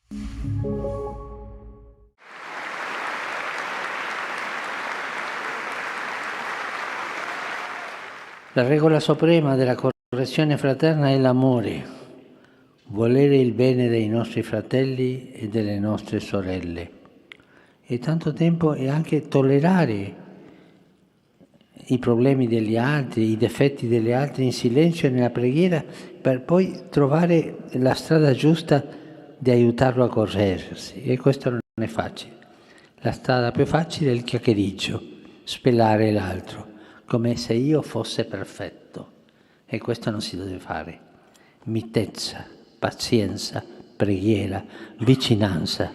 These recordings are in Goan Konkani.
La regola suprema della correzione fraterna è l'amore, volere il bene dei nostri fratelli e delle nostre sorelle. E tanto tempo è anche tollerare i problemi degli altri, i difetti degli altri in silenzio e nella preghiera, per poi trovare la strada giusta di aiutarlo a correggersi. E questo non è facile. La strada più facile è il chiacchiericcio, spellare l'altro, come se io fosse perfetto. E questo non si deve fare. Mitezza, pazienza, preghiera, vicinanza.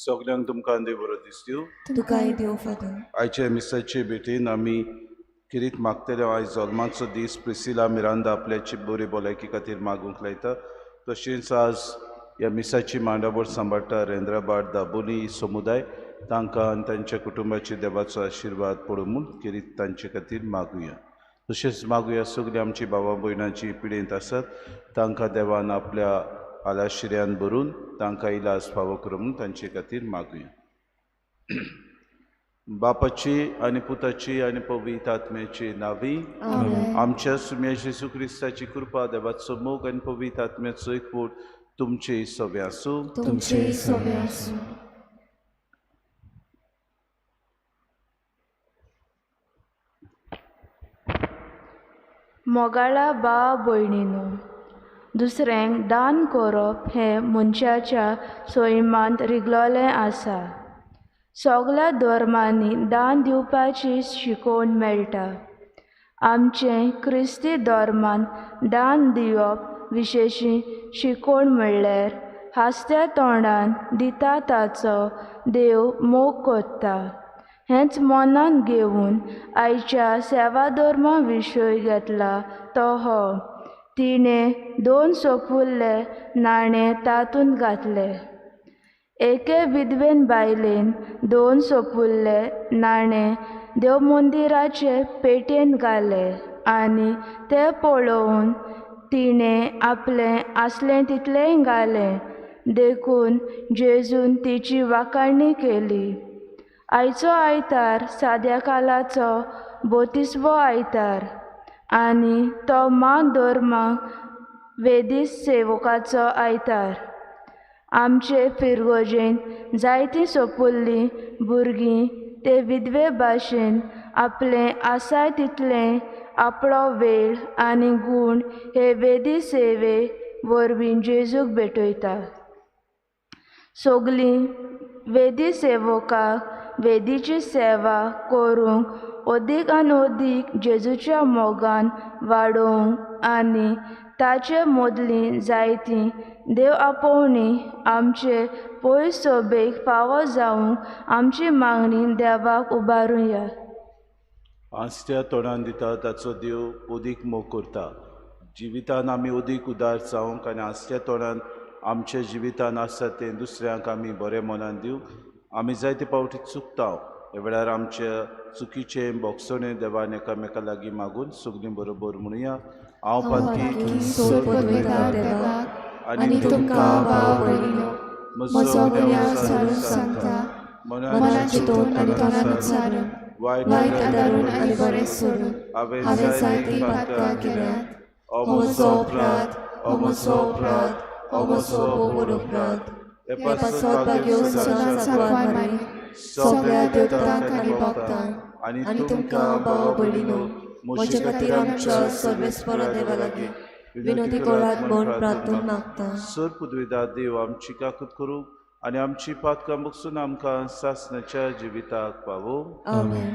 सगल्यांक तुमकां देव बरो दिसतू. तुकाय देव फादर. आयचे मिसाचे भेटेन आमी किरीत मागतले. आयज जल्माचो दीस प्रिसिला मिरांदा आपल्याची बरी भलायकी खातीर मागूंक लायता. तशेंच आज ह्या मिसाची मांडावळ सांबाळटा रेंद्राबाड दाबोली समुदाय, तांकां आनी तांच्या कुटुंबाचे देवाचो आशिर्वाद पडूं म्हूण किरीत तांचे खातीर मागुया. तशेंच मागुया सगळीं आमची बाबा भयणां पिडेंत आसात तांकां देवान आपल्या आलाशिऱ्यान भरून तांकां इलाज फावो करूं म्हूण तांचे खातीर मागुया. बापाची आनी पुताची आनी पवित्र आत्म्याची नावी आमच्या सुम्या जेजू क्रिस्ताची कृपा, देवाचो मोग आनी पवित्र आत्म्याचो एकवट तुमचे सवे आसूं. तुमचे सवे आसूं. मोगाळा भाव भयणीनो, दुसऱ्यांक दान करप हें मनशाच्या सैमांत रिगलोलें आसा. सगल्या धर्मांनी दान दिवपाची शिकवण मेळटा. आमचें क्रिस्ती धर्मान दान दिवप विशेशी शिकवण म्हणल्यार हांसत्या तोंडान दिता ताचो देव मोग करता. हेंच मनान घेवन आयच्या सेवा धर्मा विशय घेतला तो हो तिणें 2 सोपुल्ले नाणे तातूंत घातले. एके विधवेन बायलेन 2 सोपुल्ले नाणे देवमंदिराचे पेटयेंत घाले आनी ते पळोवन तिणें आपलें आसलें तितलेंय घालें. देखून जेजून तिची वाखाणी केली. आयचो आयतार साद्या कालाचो 32वो आयतार आनी तो मान धर्माक वेदी सेवकाचो आयतार. आमचे फिरगोजेंत जायतीं सोपुल्लीं भुरगीं ते विधवे भाशेन आपलें आसाय तितलें आपलो वेळ आनी गूण हे वेदी सेवे वरवीं जेजूक भेटयता. सगलीं वेदी सेवकाक वेदीची सेवा करूंक अदीक आनी अदीक जेजूच्या मोगान वाडोवंक आनी ताचे मदलीं जायतीं देव आपोवणी आमचे पयस सोबेक फावो जावंक आमची मागणी देवाक उबारुया. आस्त्या तोंडान दिता ताचो देव अदीक मोग करता. जिवितान आमी अदीक उदार जावंक आनी आस्त्या तोंडान आमच्या जिवितान आसा तें दुसऱ्यांक आमी बरें मनान दिवंक आमी जायते फावटी चुकता. ह्या वेळार आमच्या चुकीचें बोगसणें देवान एकामेका लागीं मागून सगळीं बरोबर म्हणुया. हांव पातकी आनी तुमकां भाव भयणीनो म्हजो गुन्यांव सारून सांगता, मनान चिंतून आनी तोंडान उच्चारून, वायट आदारून आनी बरें सोडून हांवें जायतीं पातकां केल्यांत. हो म्हजो अपराध, हो म्हजो अपराध, हो म्हजो भोव अपराध. हे पासत भाग्योस्त सदांच साकवान मारी, सगळ्या देवतांक आनी भक्तांक आनी तुमकां भाव भयणीनो म्हजे खातीर आमच्या सर्वेस्परा देवा लागीं विनोदी करात म्हूण प्रार्थना मागता. सर पुदविदा देव आमची काकूत करूं आनी आमची पातकां बगसून आमकां सासणाच्या जिविताक पावो. आमेन.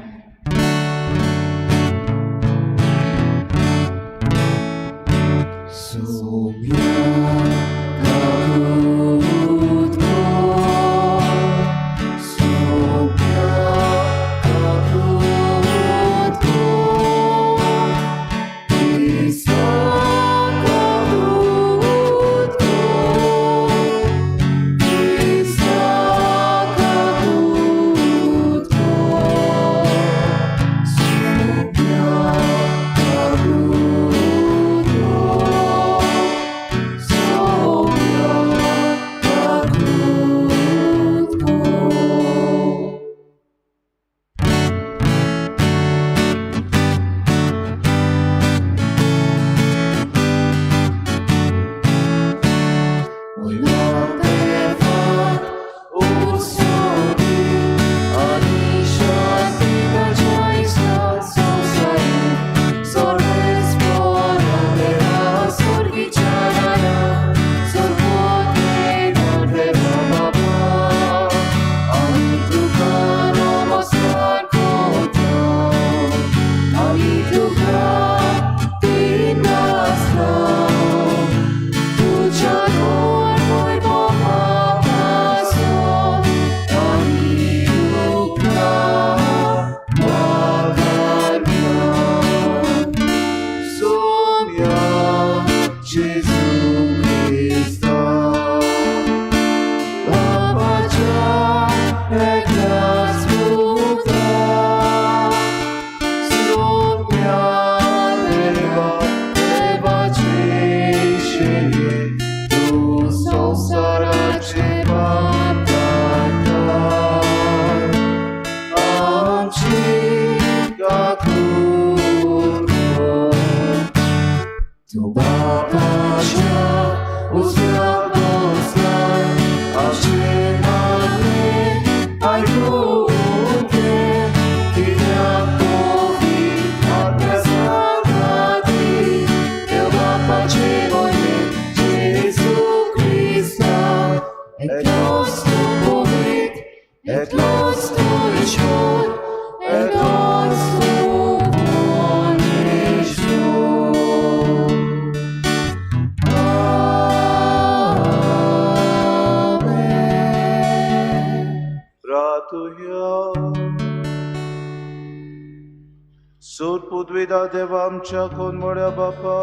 देवा आमच्या कोनमोड्या बापा,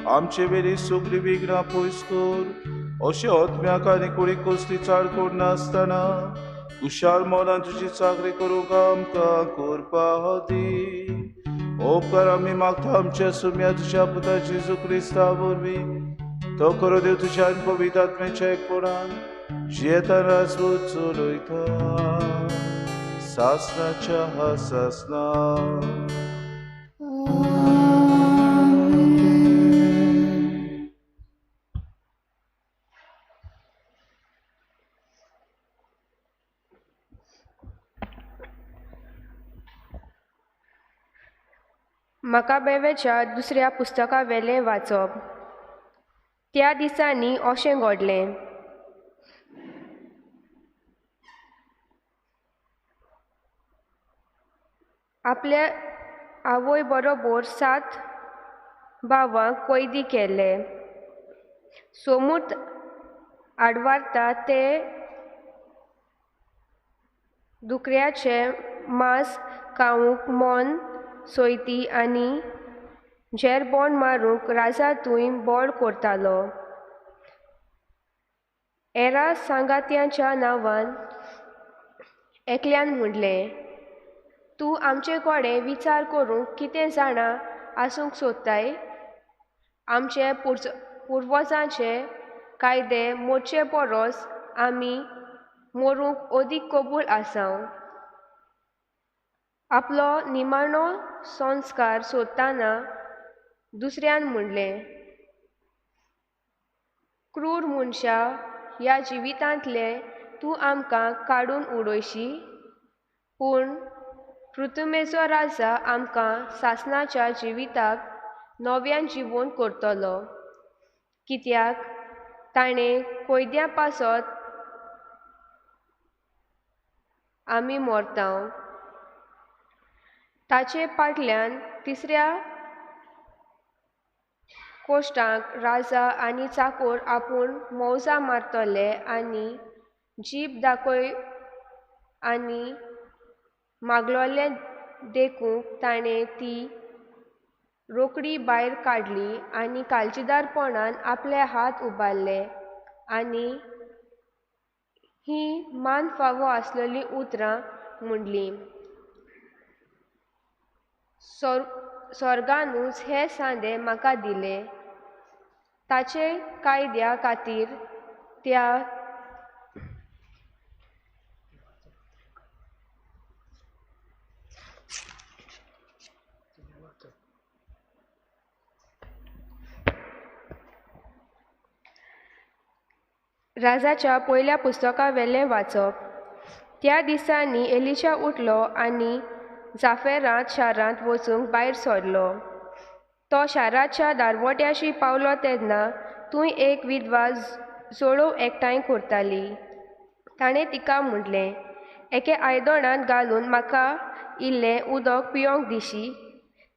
आमचे वेली सगळीं विघ्नां पयस कर. अशें आत्म्याक आनी कुडीक कसली चाड करनासतना कुशाल मनान तुजी चाकरी करूंक आमकां करपा दी. उपकार आमी मागता आमच्या सुम्या तुज्या पुता जेजू क्रिस्ता वरवीं. तो करो देव तुज्या आनी पवित्र आत्म्याच्या एकपणान जियेता राजवट चलयता सासनाच्या सासना. मकाबेवेच्या दुसऱ्या पुस्तका वेलें वाचप. त्या दिसांनी अशें घडलें. आपल्या आवय बरोबर 7 भावांक कैदी केले. सोमूत आडवारता ते दुकऱ्याचें मांस खावंक मन सोयती आनी झेरबोंड मारूंक राजा थंय बोळ करतालो. एरा सांगात्यांच्या नांवान एकल्यान म्हणलें, तूं आमचे कडेन विचार करूंक कितें जाणा आसूंक सोदताय? आमचे पुर्वजांचे कायदे मोडचे परस आमी मरूंक अदीक कबूल आसा. आपलो निमाणो संस्कार सोदतना दुसऱ्यान म्हणलें, क्रूर मनशा ह्या जिवितांतले तूं आमकां काडून उडयशी, पूण पृथुमेचो राजा आमकां सासणाच्या जिविताक नव्यान जिवोवन करतलो, कित्याक ताणें कैद्यां पासत आमी मरता. ताचे फाटल्यान तिसऱ्या कोश्टाक राजा आनी चाकोर आपूण मौजा मारतले आनी जीब दाखय आनी मागलोले देखूंक ताणें ती रोकडी भायर काडली आनी काळजीदारपणान आपले हात उबारले आनी ही मान फावो आसलेलीं उतरां म्हणलीं. स्वर्गानूच हे सांदे म्हाका दिले. ताचे कायद्या खातीर त्या राजाच्या पयल्या पुस्तका वेलें वाचप. त्या दिसांनी एलिशा उठलो आनी जाफेरांत शारांत वचूंक भायर सरलो. तो शाराच्या दारवट्याशी पावलो तेन्ना थंय एक विधवा जोडोव एकठांय करताली. ताणें तिका म्हणलें, एके आयदनांत घालून म्हाका इल्लें उदक पिवंक दिशी.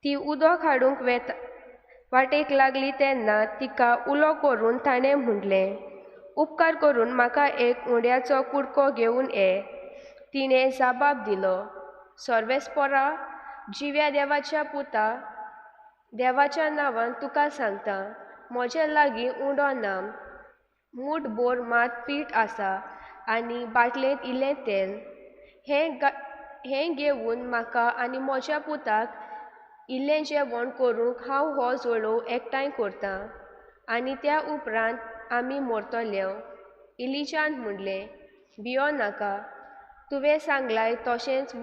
ती उदक हाडूंक वाटेक लागली तेन्ना तिका उलो करून ताणें म्हणलें, उपकार करून म्हाका एक उंड्याचो कुडको घेवन ये. तिणें जबाब दिलो, सर्वेस्पोरा जिव्या देवाच्या पुता देवाच्या नांवान तुका सांगता, म्हजे लागीं उंडो ना, मूठ भर मात पीठ आसा आनी बाटलेंत इल्लें तेल. हें घेवन म्हाका आनी म्हज्या पुताक इल्लें जेवण करूंक हांव हो जोडो एकठांय करतां आनी त्या उपरांत आमी मरतले. इलिजान म्हणलें, भियो नाका, तुवें सांगलाय तशेंच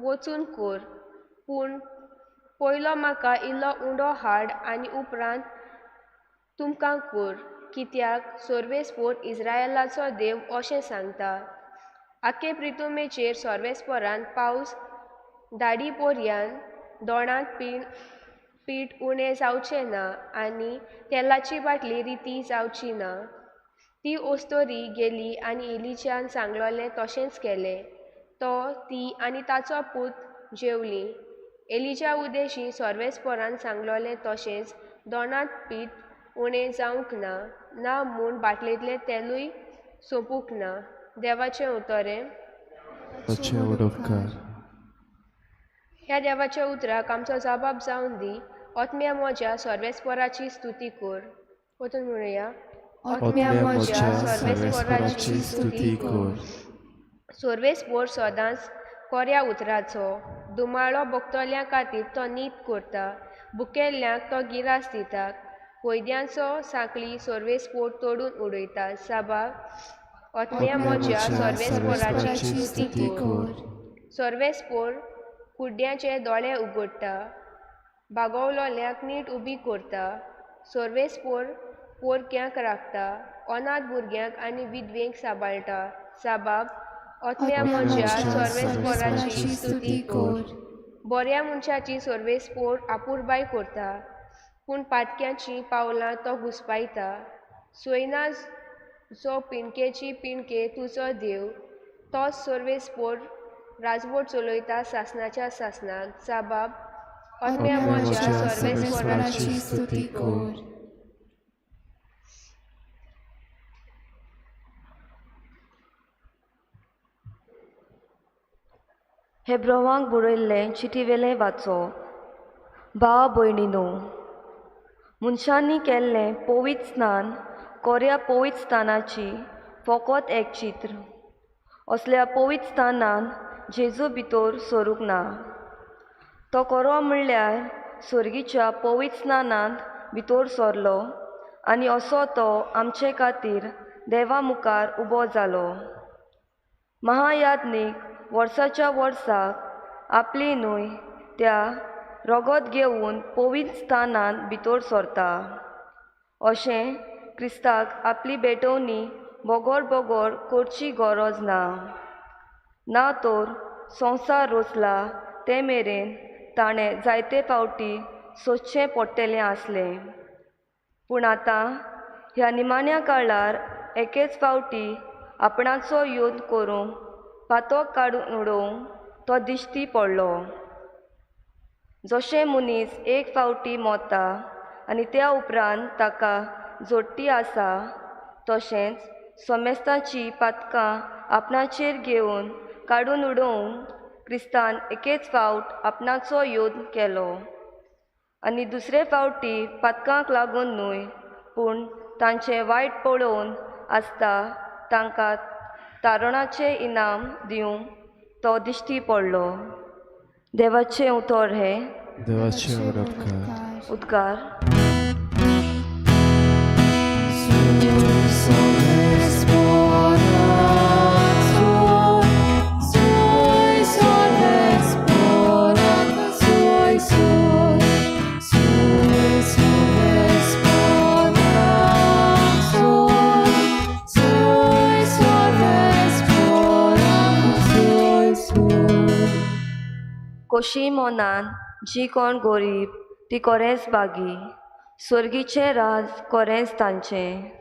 वचून कर, पूण पयलो म्हाका इल्लो उंडो हाड आनी उपरांत तुमकां कर, कित्याक सर्वेस्पोर इस्रायलाचो देव अशें सांगता, आख्खे प्रितुमेचेर सर्वेस्पोरान पावस धाडी पोरयान दोणांत पीठ उणें जावचें ना आनी तेलाची बाटली रिती जावची ना. ती अस्तोरी गेली आनी इलिजान सांगलोलें तशेंच केलें. तो, ती आनी ताचो पूत जेवलीं. एलिजा उदेशी सर्वेस्पोरान सांगलोलें तशेंच दोणांत पीठ उणें जावंक ना, ना म्हूण बाटलेंतलें तेलूय सोंपूंक ना. देवाचें उतरें. ह्या देवाच्या उतराक आमचो जबाब जावन दी. आत्म्या म्हज्या सर्वेस्पराची स्तुती कर. वचून म्हणुया. आत्म्या म्हज्या सर्वेस्पराची स्तुती कर. सर्वेस्पोर सदांच कोऱ्या उतराचो दुमाळो भोगतल्या खातीर तो नीत करता. भुकेल्ल्यांक तो गिरास दिता. कैद्यांचो सांखळी सर्वेस्पोर तोडून उडयता. साबाब. आत्म्या म्हज्या सर्वेस्पोराची स्तुती कर. सर्वेस्पोर कुड्ड्यांचे दोळे उगडटा. बागवलोल्यांक नीट उबी करता. सर्वेस्पोर पोरक्यांक राखता. अनाथ भुरग्यांक आनी विधवेंक सांबाळटा. साबाब. आत्म्या म्हज्या सर्वेस्पोराची स्तुती कर. बऱ्या मनशाची सर्वेस्पोर आपुरबाय करता, पूण पातक्याचीं पावलां तो घुस्पायता. सोयना जो पिणकेची पिणके तुजो देव, तोच सर्वेस्पोर राजवट चलयता सासणाच्या सासणाक. साबाब. आत्म्या म्हज्या सर्वेस्पोराची स्तुती कर. हेब्रोवांक बरयल्लें चिटीवेलें वाचो. भाव भयणीनो, मनशांनी केल्लें पवित्र स्नान कोऱ्या पवित्र स्थानाची फकत एक चित्र. असल्या पवित्र स्थानान जेजू भितर सरूंक ना. तो कोरो म्हणल्यार सर्गीच्या पवित्र स्नानांत भितर सरलो आनी असो तो आमचे खातीर देवा मुखार उबो जालो. महायाज्ञीक वर्साच्या वर्साक आपली न्हय त्या रगत घेवन पवित्र स्थानांत भितर सरता. अशें क्रिस्ताक आपली भेटवणी बोगोर बोगोर करची गरज ना. ना तर संवसार रचला ते मेरेन ताणें जायते फावटी सोदचें पडटलें आसलें. पूण आतां ह्या निमाण्या काळार एकेच फावटी आपणाचो युद्ध करूंक पातक काडून उडोवंक तो दिश्टी पडलो. जशें मनीस एक फावटी मरता आनी त्या उपरांत ताका जोडटी आसा, तशेंच सोमेस्ताची पातकां आपणाचेर घेवन काडून उडोवंक क्रिस्तान एकेच फावट आपणाचो युद्ध केलो. आनी दुसरे फावटी पातकांक लागून न्हय, पूण तांचें वायट पळोवन आसता तांकां तारणाचें इनाम दिवंक तो दिश्टी पडलो. देवाचें उतर हें. देवाचे उपकार. उद्गार. कोशी मोनान जी कोण गोरीब ती कोरेंच बागी, स्वर्गीचें राज कोरेंच तांचें.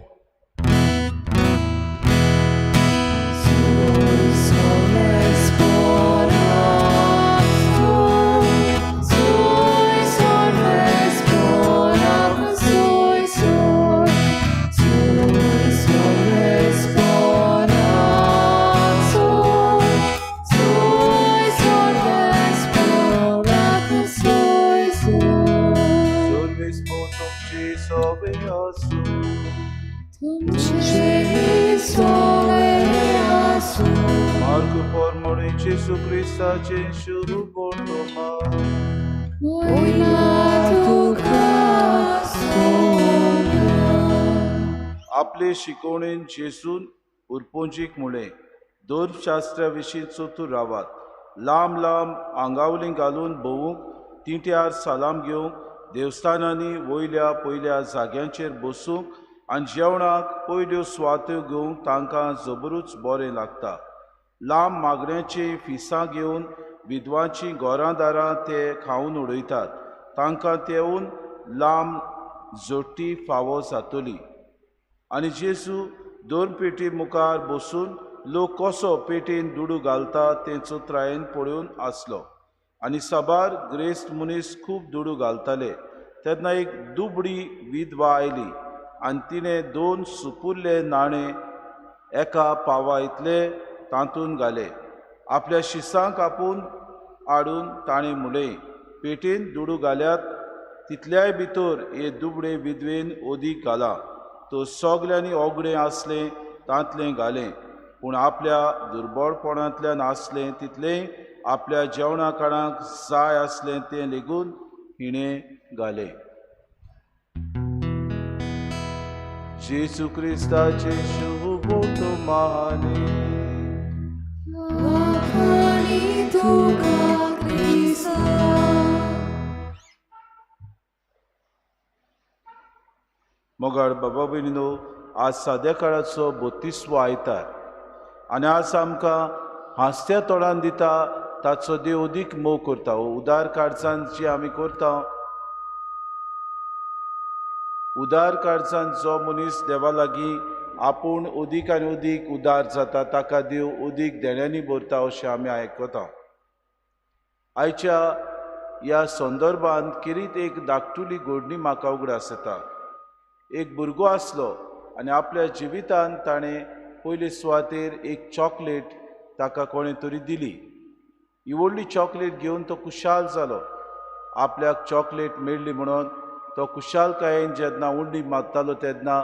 Gesù Cristo Gesù आपले शिकवणेन जेसून उरपोंजीक मुळे धर्मशास्त्रा विशीं चतूर रावात. लांब लांब आंगावली घालून भोवूंक, तिंट्यार सलाम घेवंक, देवस्थानांनी वयल्या पयल्या जाग्यांचेर बसूंक आनी जेवणाक पयल्यो सुवात्यो घेवंक तांकां जबरूच बरें लागता. लांब मागण्याची फिसां घेवन विधवांचीं घरां दारां ते खावन उडयतात. तांकां तेवून लांब जोटी फावो जातली. आनी जेजू दोन पेटी मुखार बसून लोक कसो पेटीन दुडू घालता तें चत्रायेन पळोवन आसलो. आनी साबार ग्रेस्त मनीस खूब दुडू घालताले. तेन्ना एक दुबडी विधवा आयली आनी तिणें दोन सुपुल्ले नाणे एका पावा इतले तातूंत घाले. आपल्या शिसांक आपून हाडून ताणें म्हणलें, पेटीन दुडू घाल्यात तितल्याय भितर हे दुबळे विधवेन ओदीक घालां. तो सगल्यांनी ओगडें आसलें तांतलें घालें, पूण आपल्या दुर्बळपणांतल्यान आसलें तितलें आपल्या जेवणा काणाक जाय आसलें तें लेगून हिणें घालें. जेजू क्रिस्ताचे शुभ माने मोगाळ बाबा भयणीनो, आज साद्या काळाचो 32वो आयतार आनी आज आमकां हांसत्या तोंडान दिता ताचो देव अदीक मोग करता. उदार काळजान जी आमी करता, उदार काळजान जो मनीस देवा लागीं आपूण अदीक आनी अदीक उदार जाता ताका देव अदीक देण्यांनी भरता अशें आमी आयकता. आयच्या ह्या संदर्भात खेरीत एक धाकटुली घडणी म्हाका उगडास येता. एक भुरगो आसलो आनी आपल्या जिवितांत ताणें पयले सुवातेर एक चॉकलेट ताका कोणें तरी दिली. ही व्हडली चॉकलेट घेवन तो खुशाल जालो. आपल्याक चॉकलेट मेळ्ळी म्हणून तो खुशालकायेन जेन्ना उंडी मारतालो तेन्ना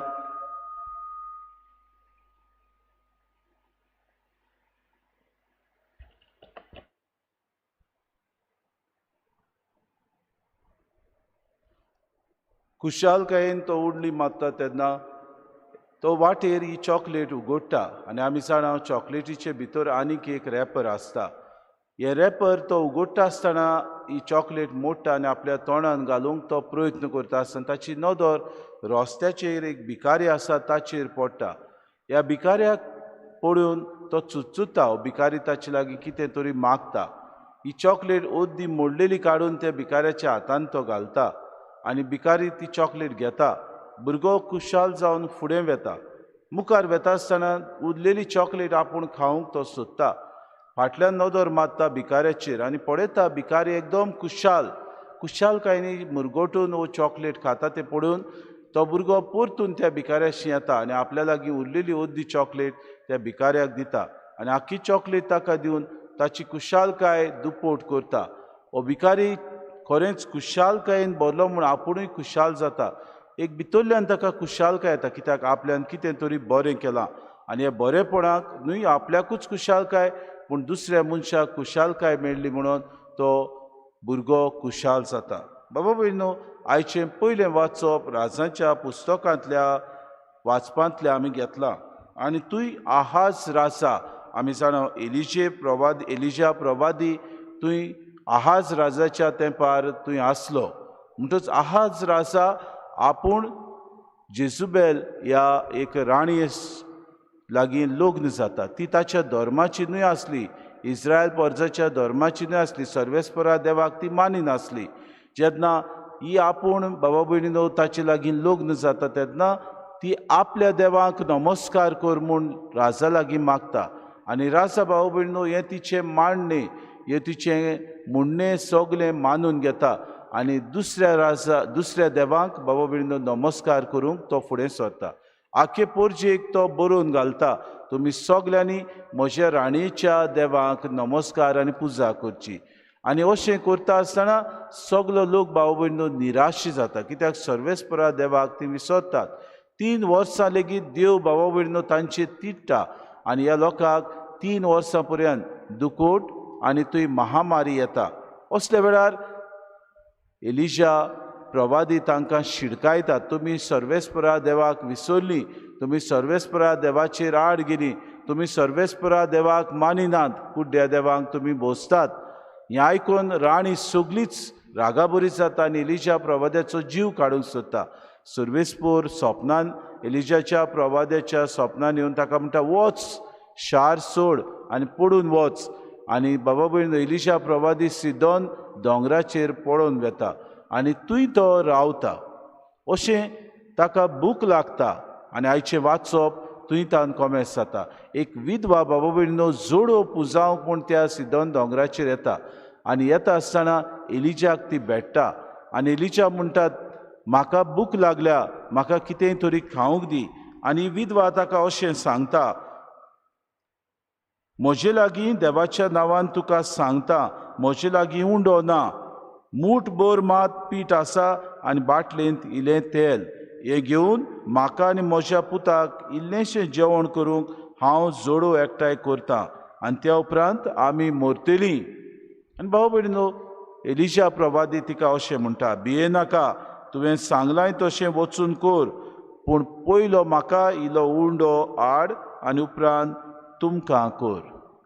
खुशालकायेन तो उडली मारता तेन्ना तो वाटेर ही चॉकलेट उगडटा आनी आमी जाणा चॉकलेटीचे भितर आनीक एक रॅपर आसता. हे रॅपर तो उगडटा आसतना ही चॉकलेट मोडटा आनी आपल्या तोंडान घालूंक तो प्रयत्न करता आसतना ताची नदर रस्त्याचेर एक भिकारी आसा ताचेर पडटा. ह्या भिकाऱ्याक पळोवन तो चुचुता, भिकारी ताचे लागीं कितें तरी मागता. ही चॉकलेट अर्दी मोडलेली काडून त्या भिकाऱ्याच्या हातान तो घालता आनी भिकारी ती चॉकलेट घेता. भुरगो खुशाल जावन फुडें वेता. मुखार वेता आसतना उरलेली चॉकलेट आपूण खावंक तो सोदता. फाटल्यान नदर मारता भिकाऱ्याचेर आनी पळयता भिकारी एकदम खुशाल खुशालकायेनी मुरगोटून वो चॉकलेट खाता तें पळोवन तो भुरगो परतून त्या भिकाऱ्याशी येता आनी आपल्या लागीं उरलेली अर्दी चॉकलेट त्या भिकाऱ्याक दिता आनी आख्खी चॉकलेट ताका दिवन ताची खुशालकाय दुप्पट करता. हो भिकारी खरेंच खुशालकायेन भरलो म्हूण आपुणूय खुशाल जाता. एक भितरल्यान ताका खुशालकाय येता कित्याक आपल्यान कितें तरी बरें केलां आनी ह्या बरेपणाक न्हय आपल्याकूच खुशालकाय पूण दुसऱ्या मनशाक खुशालकाय मेळ्ळी म्हणून तो भुरगो खुशाल जाता. बाबा भयणीनो, आयचें पयलें वाचप राजाच्या पुस्तकांतल्या वाचपांतल्या आमी घेतलां आनी तूंय आहाज राजा, आमी जाणा एलिजा प्रवादी तूंय आहाज राजाच्या तेंपार तूंय आसलो. म्हणटच आहाज राजा आपूण जेजुबेल ह्या एक राणये लागीं लग्न जाता. ती ताच्या धर्माची न्हय आसली, इस्रायल परजाच्या धर्माची न्हय आसली, सर्वेस्परा देवाक ती मानिनासली. जेन्ना ही आपूण बाबा भयणीनो ताचे लागीं लग्न जाता तेन्ना ती आपल्या देवाक नमस्कार कर म्हूण राजा लागीं मागता आनी राजा बाबा भयणीनो हें तिचें मांडणें, हें तिचें म्हणणें सगळें मानून घेता आनी दुसऱ्या देवांक बाबा भयणीनो नमस्कार करूंक तो फुडें सरता. आखे पोरजेक तो बरोवन घालता, तुमी सगल्यांनी म्हज्या राणयेच्या देवाक नमस्कार आनी पुजा करची. आनी अशें करता आसतना सगलो लोक बाबा भयणीनो निराशी जाता कित्याक सर्वेस्परा देवाक ती विसरतात. 3 वर्सां लेगीत देव बाबा भयणीनो तांचेर तिडटा आनी ह्या लोकांक 3 वर्सां पर्यंत दुकोट आनी थंय महामारी येता. असल्या वेळार एलिजा प्रवादी तांकां शिडकायता, तुमी सर्वेस्परा देवाक विसरली, तुमी सर्वेस्परा देवाचेर आड गेली, तुमी सर्वेस्परा देवाक मानिनात, कुड्ड्या देवांक तुमी भोसतात. हें आयकून राणी सगळीच रागाबरी जाता आनी एलिजा प्रवाद्याचो जीव काडूंक सोदता. सर्वेस्पोर सोपनान एलिजाच्या प्रवाद्याच्या सोपनान येवन ताका म्हणटा, वच शार सोड आनी पडून वच. आनी बाबा भयणीनो, एलिजा प्रवादी सिदोन दोंगराचेर पळोवन वेता आनी थंय तो रावता. अशें ताका भूक लागता आनी आयचें वाचप थंय तान कोमेस जाता. एक विधवा बाबा भयणीनो जोडो पुजावंक म्हूण त्या सिदोन दोंगराचेर येता आनी येता आसतना एलिजाक ती भेट्टा आनी एलिजा म्हणटात, म्हाका भूक लागल्या, म्हाका कितेंय तरी खावंक दी. आनी विधवा ताका अशें सांगता, म्हजे लागीं देवाच्या नांवान तुका सांगता, म्हजे लागीं उंडो ना, मूठ भर मात पीठ आसा आनी बाटलेंत इल्लें तेल हें घेवन म्हाका आनी म्हज्या पुताक इल्लेंशें जेवण करूंक हांव जोडो एकठांय करतां आनी त्या उपरांत आमी मरतलीं. आनी भाव भयणीनो, एलिशा प्रवादी तिका अशें म्हणटा, भियेनाका, तुवें सांगलांय तशें वचून कर, पूण पयलो म्हाका इल्लो उंडो हाड आनी उपरांत तुमकां कर.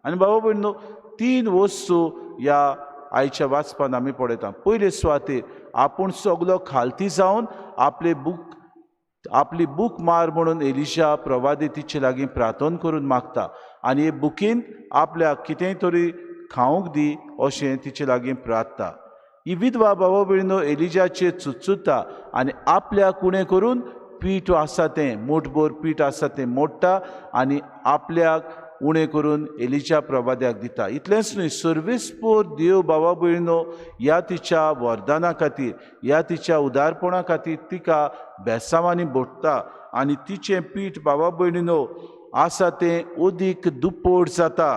आनी बाबा भयणीनो, तीन वस्तू ह्या आयच्या वाचपान आमी पळयता. पयले सुवातेर आपूण सगलो खालती जावन आपले बूक आपली बूक मार म्हणून एलिशा प्रवादी तिचे लागीं प्रार्थना करून मागता आनी हे बुकीन आपल्याक कितेंय तरी खावंक दी अशें तिचे लागीं प्रार्थता. ही विधवा बाबा भयणीनो एलिजाचेर चुचुता आनी आपल्याक उणें करून पीठ आसा तें मोटभर पीठ आसा तें मोडटा आनी आपल्याक उणें करून एलिजा प्रवाद्याक दिता. इतलेंच न्हय, सर्वेस्पोर देव बाबा भयणीनो ह्या तिच्या वरदाना खातीर, ह्या तिच्या उदारपणा खातीर तिका बेसांवांनी भोगता आनी तिचें पीठ बाबा भयणीनो आसा तें अदीक दुप्पट जाता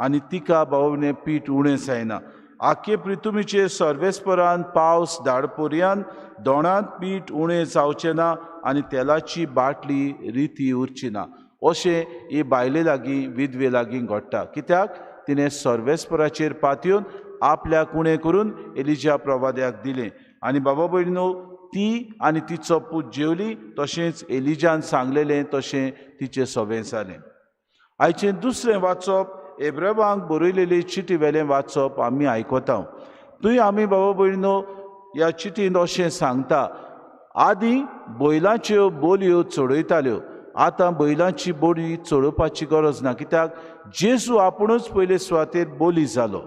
आनी तिका बाबा भयणीनो पीठ उणें जायना. आखे प्रितुमीचेर सर्वेस्परान पावस धाडपर्यान दोणांत पीठ उणें जावचें ना आनी तेलाची बाटली रिती उरची ना अशें ही बायले लागीं विधवे लागीं घडटा. कित्याक तिणें सर्वेस्पराचेर पातयेवन आपल्याक उणें करून एलिजा प्रवाद्याक दिलें आनी बाबा भयणीनो ती आनी तिचो पूत जेवली, तशेंच एलिजान सांगलेलें तशें तिचें सवें जालें. आयचें दुसरें वाचप एब्रेवांक बरयलेली चिटी वेलें वाचप आमी आयकता. थंय आमी बाबा भयणीनो ह्या चिटीन अशें सांगता, आदीं बैलांच्यो बोलयो चडयताल्यो, आतां बैलांची बोली चडोवपाची गरज ना, कित्याक जेजू आपुणूच पयले सुवातेर बोली जालो.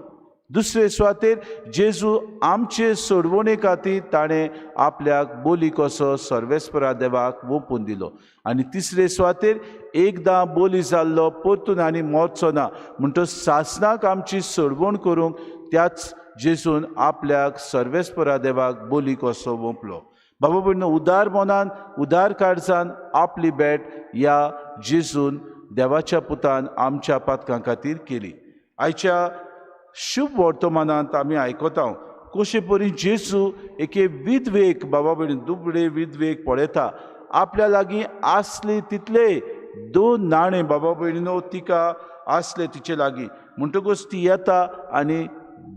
दुसरे सुवातेर जेजू आमचे सोडवणे खातीर ताणें आपल्याक बोली कसो सर्वेस्परा देवाक वोंपून दिलो आनी तिसरे सुवातेर एकदां बोली जाल्लो परतून आनी मरचो ना म्हणटच सासणाक आमची सोडवण करूंक त्याच जेजून आपल्याक सर्वेस्परा देवाक बोली कसो वोंपलो. बाबा भयणीनो, उदार मनान उदार काळजान आपली भेट ह्या जेजून देवाच्या पुतान आमच्या पातकां खातीर केली. आयच्या शुभ वर्तमानांत आमी आयकता कशे परी जेजू एके विधवेक बाबा भयणी दुबळे विधवेक पळयता, आपल्या लागीं आसली तितले 2 नाणे बाबा भयणीनो तिका आसले तिचे लागीं, म्हणटकूच ती येता आनी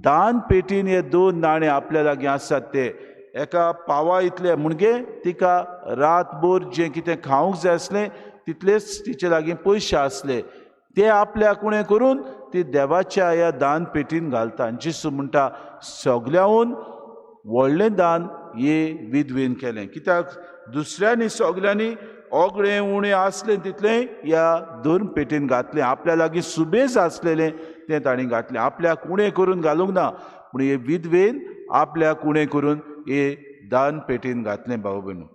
दान पेटीन हे 2 नाणे आपल्या लागीं आसात ते एका पावा इतले म्हणजे तिका रातभर जें कितें खावंक जाय आसलें तितलेच तिचे लागीं पयशे आसले ते आपल्याक उणें करून ती देवाच्या ह्या दान पेटीन घालता. आनी जेजू म्हणटा सगल्याहून व्हडलें दान हे विधवेन केलें, कित्याक दुसऱ्यांनी सगल्यांनी ओगळें उणें आसलें तितलें ह्या धर्म पेटीन घातलें, आपल्या लागीं सुबेज आसलेलें तें तांणी घातलें, आपल्याक उणें करून घालूंक ना, पूण हे विधवेन आपल्याक उणें करून हे दान पेटीन घातलें. भाव भयणीनो,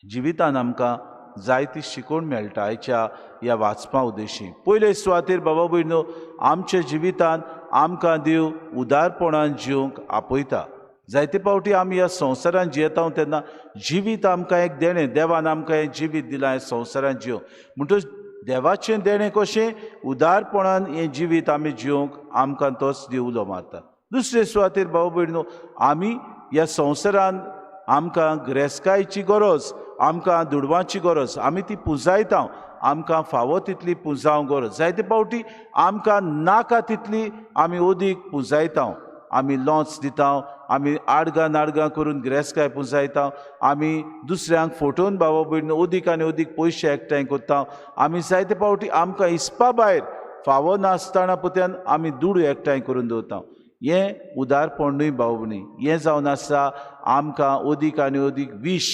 जिवितान आमकां जायती शिकवण मेळटा आयच्या ह्या वाचपा उद्देशी. पयले सुवातेर बाबा भयणीनो आमच्या जिवितान आमकां देव उदारपणान जिवंक आपयता. जायते फावटी आमी ह्या संवसारान जियेता तेन्ना जिवीत आमकां एक देणें, देवान आमकां हें जिवीत दिलां हें संवसारान जिवंक, म्हणटच देवाचें देणें कशें उदारपणान हें जिवीत आमी जिवंक आमकां तोच देव उलो मारता. दुसरे सुवातेर बाबा भयणीनो आमी ह्या संवसारान आमकां गिरेस्तकायेची गरज, आमकां दुडवांची गरज, आमी ती पुंजायता, आमकां फावो तितली पुंजावंक गरज. जायते फावटी आमकां नाका तितली आमी अदीक पुंजायता, आमी लोंच दिता, आमी आडगां नाडगां करून गिरेस्तकाय पुंजायता, आमी दुसऱ्यांक फटोवन बाबा भयणीनो अदीक आनी अदीक पयशे एकठांय करता. आमी जायते फावटी आमकां हिसपा भायर फावो नासतना पुत्यान आमी दुडू एकठांय करून दवरता. हें उदारपण न्हय भाव भयणी, हें जावन आसा आमकां अदीक आनी अदीक विश,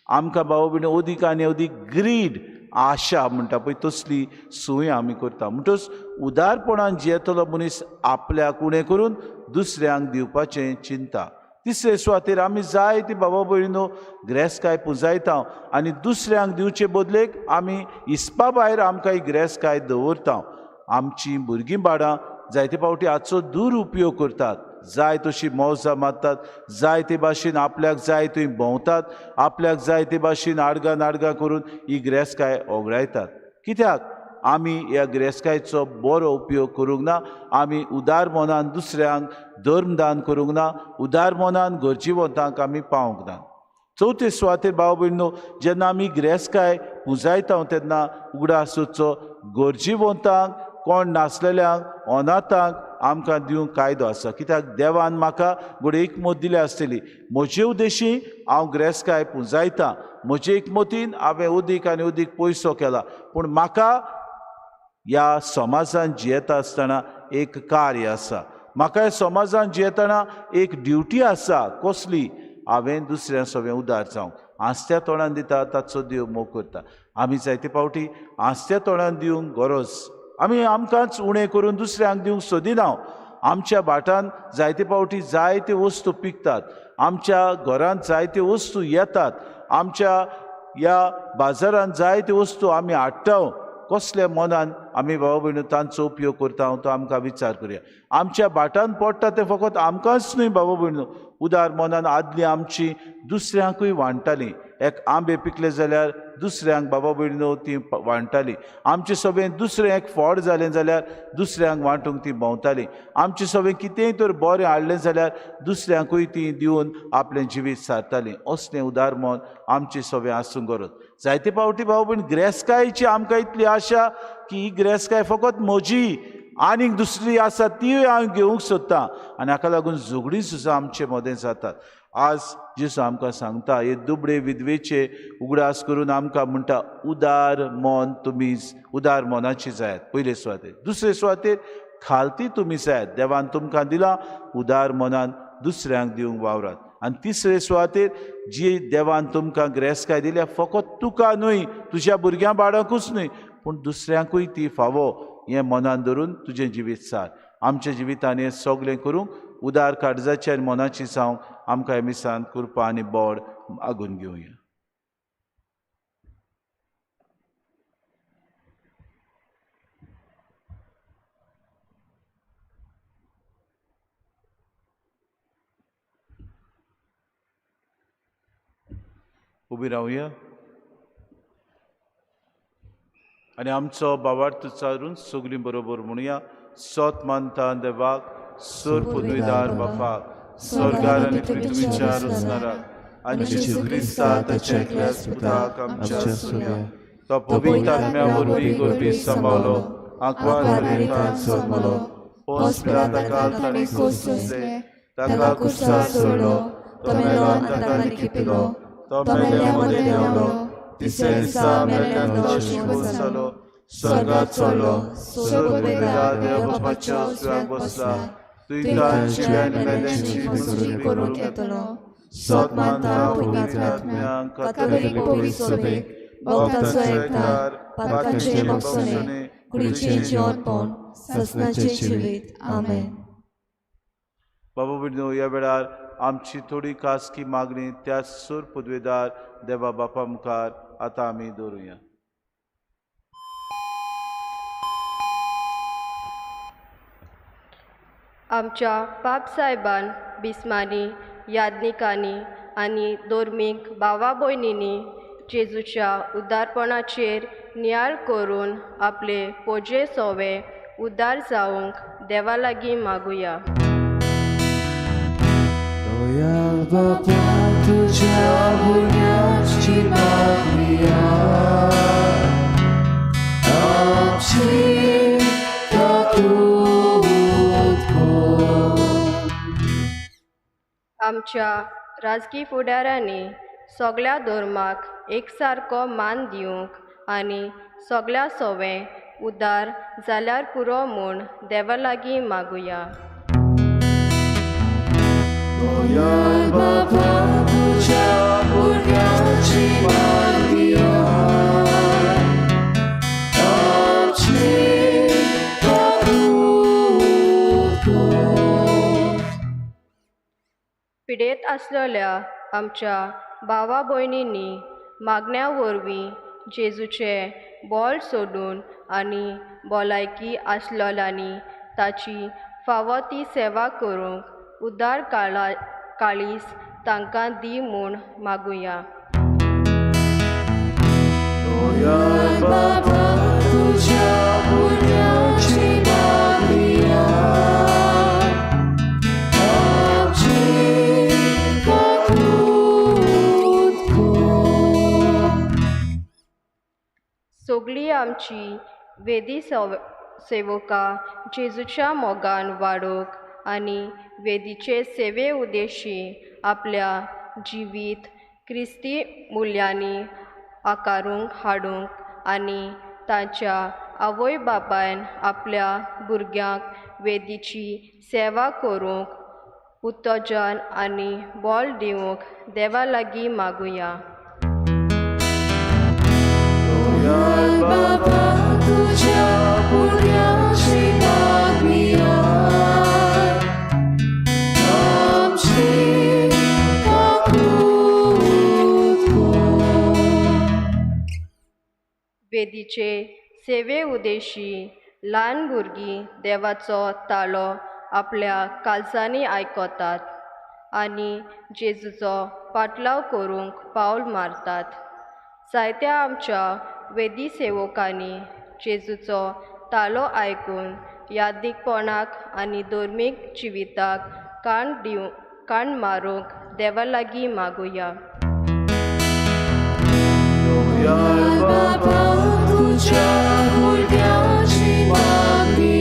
आमकां भाव भयणी अदीक आनी अदीक ग्रीड, आशा म्हणटा पळय तसली संवय आमी करता. म्हणटच उदारपणान जियेतलो मनीस आपल्याक उणें करून दुसऱ्यांक दिवपाचें चिंता. तिसरे सुवातेर आमी जायती बाबा भयणीनो गिरेस्तकाय पुंजायता आनी दुसऱ्यांक दिवचे बदलेक आमी हिसपा भायर आमकां ही गिरेस्तकाय दवरता. आमचीं भुरगीं बाळां जायते फावटी हाचो दुरुपयोग करतात, जाय तशी मौजां मारतात, जाय ते भाशेन आपल्याक जाय थंय भोंवतात, आपल्याक जाय ते भाशेन आडगां नाडगां करून ही गिरेस्तकाय ओगडायतात. कित्याक आमी ह्या गिरेस्तकायेचो बरो उपयोग करूंक ना. आमी उदार मनान दुसऱ्यांक धर्मदान करूंक ना, उदार मनान गरजेवंतांक आमी पावंक ना. चवथे सुवातेर भाव भयणीनो, जेन्ना आमी गिरेस्तकाय पुंजायता तेन्ना उगडास उरचो, गरजेवंतांक, कोण नासलेल्यांक, अनाथांक आमकां दिवंक कायदो आसा. कित्याक देवान म्हाका घडये एकमत दिल्या आसतली, म्हजे उद्देशी हांव गिरेस्तकाय पुंजायता, म्हजे एकमतीन हांवें अदीक आनी अदीक पयसो केला, पूण म्हाका ह्या समाजान जियेता आसतना एक कार्य आसा, म्हाका ह्या समाजान जियेतना एक ड्युटी आसा. कसली? हांवें दुसऱ्या सगळें उदार जावंक. हांसत्या तोंडान दिता ताचो देव मोग करता. आमी जायते फावटी हांसत्या तोंडान दिवंक गरज, आमी आमकांच उणें करून दुसऱ्यांक दिवंक सोदिना. आमच्या भाटान जायते फावटी जायते वस्तू पिकतात, आमच्या घरांत जायते वस्तू येतात, आमच्या ह्या बाजारांत जायते वस्तू आमी हाडटा. कसल्या मनान आमी बाबा भयणीनो तांचो उपयोग करता तो आमकां विचार करुया. आमच्या भाटान पडटा तें फकत आमकांच न्हय बाबा भयणीनो, उदार मनान आदली आमची दुसऱ्यांकूय वांट्टाली. एक आंबे पिकले जाल्यार दुसऱ्यांक बाबा भयणीनो ती वांट्टाली. आमचे सगळें दुसरें एक फळ जालें जाल्यार दुसऱ्यांक वांटूंक ती भोंवताली. आमचें सगळें कितेंय तर बरें हाडलें जाल्यार दुसऱ्यांकूय ती दिवन आपलें जिवीत सारतालीं. असलें उदार मन आमचें सगळें आसूंक गरज. जायते फावटी भाव भयण गिरेस्तकायेची आमकां इतली आशा की ही गिरेस्तकाय फकत म्हजी, आनीक दुसरी आसा तीय हांव घेवंक सोदतां, आनी हाका लागून झगडीं सुद्दां आमचे मदें जातात. आज जेजू आमकां सांगता, हे दुबळे विधवेचे उगडास करून आमकां म्हणटा, उदार मन तुमी उदार मनाची जायात. पयले सुवातेर. दुसरे सुवातेर खालती तुमी जायात, देवान तुमकां दिलां उदार मनान दुसऱ्यांक दिवंक वावरात. आनी तिसरे सुवातेर जी देवान तुमकां गिरेस्तकाय दिल्या फकत तुका न्हय, तुज्या भुरग्यां बाळांकूच न्हय, पूण दुसऱ्यांकूय ती फावो हें मनान धरून तुजें जिवीत सार. आमच्या जिवितान हें सगळें करूंक उदार काळजाची आनी मनाची जावंक आमकां मिसान कृपा आनी बोड मागून घेवया. उबी रावया आनी आमचो बावार्थ उच्चारून सगळीं बरोबर म्हणुया. सोत मानता देवाक, सोर पुदविदार बापाक, स्वर्गार आनी पृथ्वीच्या रचणाराक, आनी जेजू क्रिस्ता ताच्या एकल्याच पुताक आमच्या सुन्या, तो पवित्र आत्म्या वरवीं गर्भीत सांबाळलो, आंकवार मरियेंत जल्मलो, पोंस पिलाता ताणें खोस सोंसले, ताका कुर्सार सोडलो, तो मेलो आनी ताका लिखिपिलो, तो मेल्या मदें देंवलो, तिसऱ्या दिसा मेल्ल्यांतलो जिवो जालो, स्वर्गात चडलो, स्वर्गपुदविदार देव बापाच्या उजव्याक बसला, तुयतान जिव्या आनी मेल्यांची वेंचणूक करूंक येतलो. सत मानता पवित्र आत्म्याक, कातोलीक पवित्र सभेक, भक्ताचो एकठार, पातकांचे भोगसणे, कुडीचें जिवनपण, ससनाचें जिवीत. आमेन. बाबा भयणीनो, ह्या वेळार आमची थोडी खासगी मागणी त्या सूर पुदवेदार देवा बापा मुखार आतां आमी दवरुया. आमच्या पापसायबान, बिस्मानी, याज्ञिकांनी आनी धर्मीक भावा भयणींनी जेजूच्या उदारपणाचेर नियाळ करून आपले पोजे सोवे उदार जावंक देवा लागीं मागुया. दयाळ बापा तुज्या भुरग्यांची मागुया, आमची तातूंत कर. आमच्या राजकी फुडाऱ्यांनी सगळ्या धर्माक एकसारको मान दिवंक आनी सगळ्या सोवे उदार जाल्यार पुरो म्हूण देवा लागीं मागुया. दयाळ बापा तुज्या भुरग्यांची मागुया, आमची तातूंत कर. पिडेत आसलेल्या आमच्या भावा भयणींनी मागण्या वरवीं जेजूचें बोल सोडून आनी भलायकी आसलेल्यांनी ताची फावो ती सेवा करूंक उदार काळीज तांकां दी म्हूण मागुया. दयाळ बापा तुज्या भुरग्याची मागणी आमची काकूत कर. सगळीं आमची वेदी सेवकां जेजूच्या मोगान वाडोवंक आनी वेदीचे सेवे उद्देशी आपल्या जिवीत क्रिस्ती मुल्यांनी आकारूंक हाडूंक आनी तांच्या आवय बापायन आपल्या भुरग्यांक वेदीची सेवा करूंक उत्तेजन आनी बळ दिवंक देवा लागीं मागुया. बाबा तुझ्या भुरग्याची मागणी आमची काकूत कर. वेदीचे सेवे उद्देशी ल्हान भुरगीं देवाचो ताळो आपल्या काळजांनी आयकतात आनी जेजूचो पाटलाव करूंक पावल मारतात. जायत्या आमच्या वेदी सेवकांनी जेजूचो ताळो आयकून यादीकपणाक आनी धर्मीक जिविताक कान मारूंक देवा लागीं मागुया. बाबा तुझ्या भुरग्याची मागणी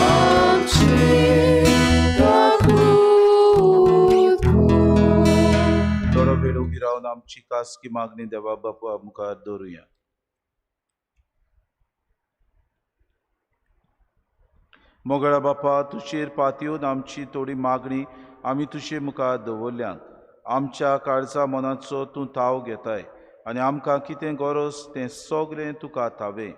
आमची काकूत कर. थोडो वेळ उबी रावन आमची खासगी मागणी देवा बापा मुखार दवरुया. मोगळा बापा, तुजेर पातयेवन आमची थोडी मागणी आमी तुजे मुखार दवरल्यात. आमच्या काळजा मनाचो तूं थाव घेताय आनी आमकां कितें गरज तें सगळें तुका थावें.